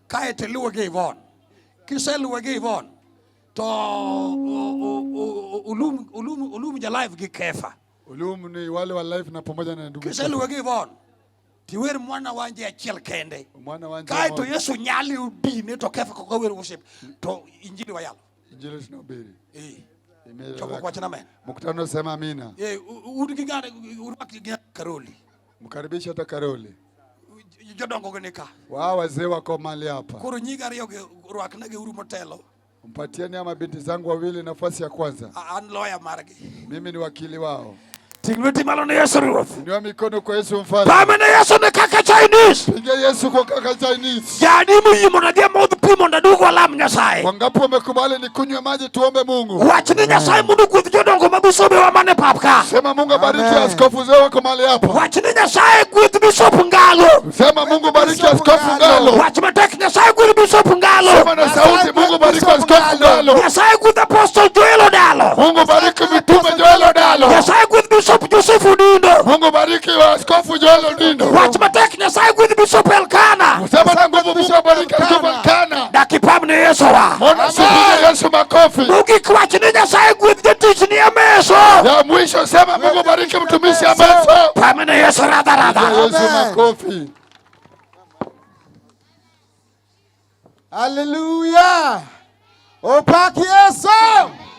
kae to iluwe gi Ivone. Kiseluwe gi Ivone to olum ja live gi Kefa. Ulumu ni wale wa life na pamoja na ndugu. Kiseluwe gi Yvonne. Tiwer mwana wanje achiel kende. Mwana wanje. Kae to Yesu nyali udine to kefa koko wer worship. To injili wayalo. Injili tunahubiri. Eh. Imeeleweka. Choko kwa chana men. Mkutano sema amina. Eh, un gi ng'ane urwak gi Karoli. Mkaribishe hata Karoli. Jodongo gi nika. Wao wazee wako mahali hapa. Koro nyiga ariyo gi rwaknegi uru motelo. Mpatieni ama binti zangu wawili nafasi ya kwanza. An lawyer margi. Mimi ni wakili wao. Ting' lweti malo ne Yesu Ruoth. Inua mikono kwa Yesu mfalme. Pame ne Yesu ni kaka Chinese. Piga Yesu kwa kaka Chinese. Jadi moyie mondo adhi amodh pi mondo aduog walam Nyasaye. Wangapi wamekubali nikunywe maji tuombe Mungu? Wach ni Nyasaye mondo ogwedh jodongo ma bisobewa mane pap ka. Sema Mungu abariki askofu zao wako mahali hapa. Wach ni Nyasaye gwedh Bishop Ngalo. Sema Mungu bariki askofu Ngalo. Wach matek Nyasaye gwedh Bishop Ngalo. Sema na sauti Mungu bariki askofu Ngalo. Nyasaye gwedh Apostle Joel Odalo. Mungu bariki mitume Joel Odalo. Nyasaye gwedh Bishop Joseph Odindo. Mungu bariki askofu Joel Odindo. Wach matek Nyasaye gwedh Bishop Elkana. Sema na nguvu Mungu bariki askofu Elkana. Dakipam ne Yesu wa. Mbona sipige Yesu makofi? Mogik wach ni Nyasaye gwedh jatichni Ameso. Ya mwisho sema Mungu bariki mtumishi Ameso. Pam ne Yesu radha radha. Piga Yesu makofi. Hallelujah. Opak Yesu.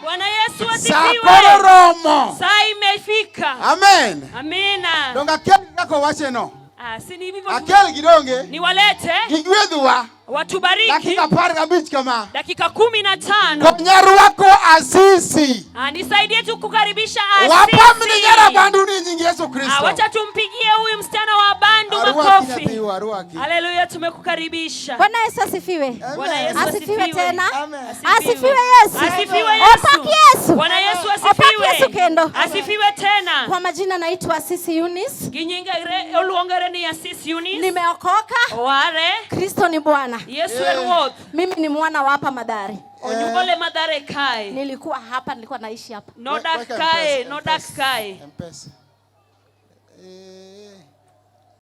Bwana Yesu Saa asifiwe. koro romo. Saa imefika. Amen. Amina. Donge akel kaka owacheno. Ah, si ni hivyo. Akel gidonge. Niwalete Gigwedhwa. watubariki Dakika 15 kama. dakika 15. Konya rwako Asisi. Ah, nisaidie tu kukaribisha Wapamni Asisi. nyara bandu ni nyingi Yesu Ah, Kristo. wacha tumpigie huyu msichana wa bandu Arwaki makofi. nyathiwa, arwaki. Haleluya, tumekukaribisha. Bwana Yesu asifiwe. Bwana Yesu Asifiwe tena. Amen. Asifiwe Yesu. Asifiwe Yesu. Opak Yesu. Bwana Yesu Opak asifiwe. Yesu kendo. Asifiwe tena. Kwa majina naitwa Asisi Eunice. Ginyingere oluongere ni Asisi Eunice. Nimeokoka. Oware. Kristo ni Bwana. Yesu e Ruoth. Mimi ni mwana wa hapa Madhari. Onyuole Madhare kae. Nilikuwa hapa, nilikuwa naishi hapa. Nodak Weka kae, M-Pesa, nodak kae. M-Pesa.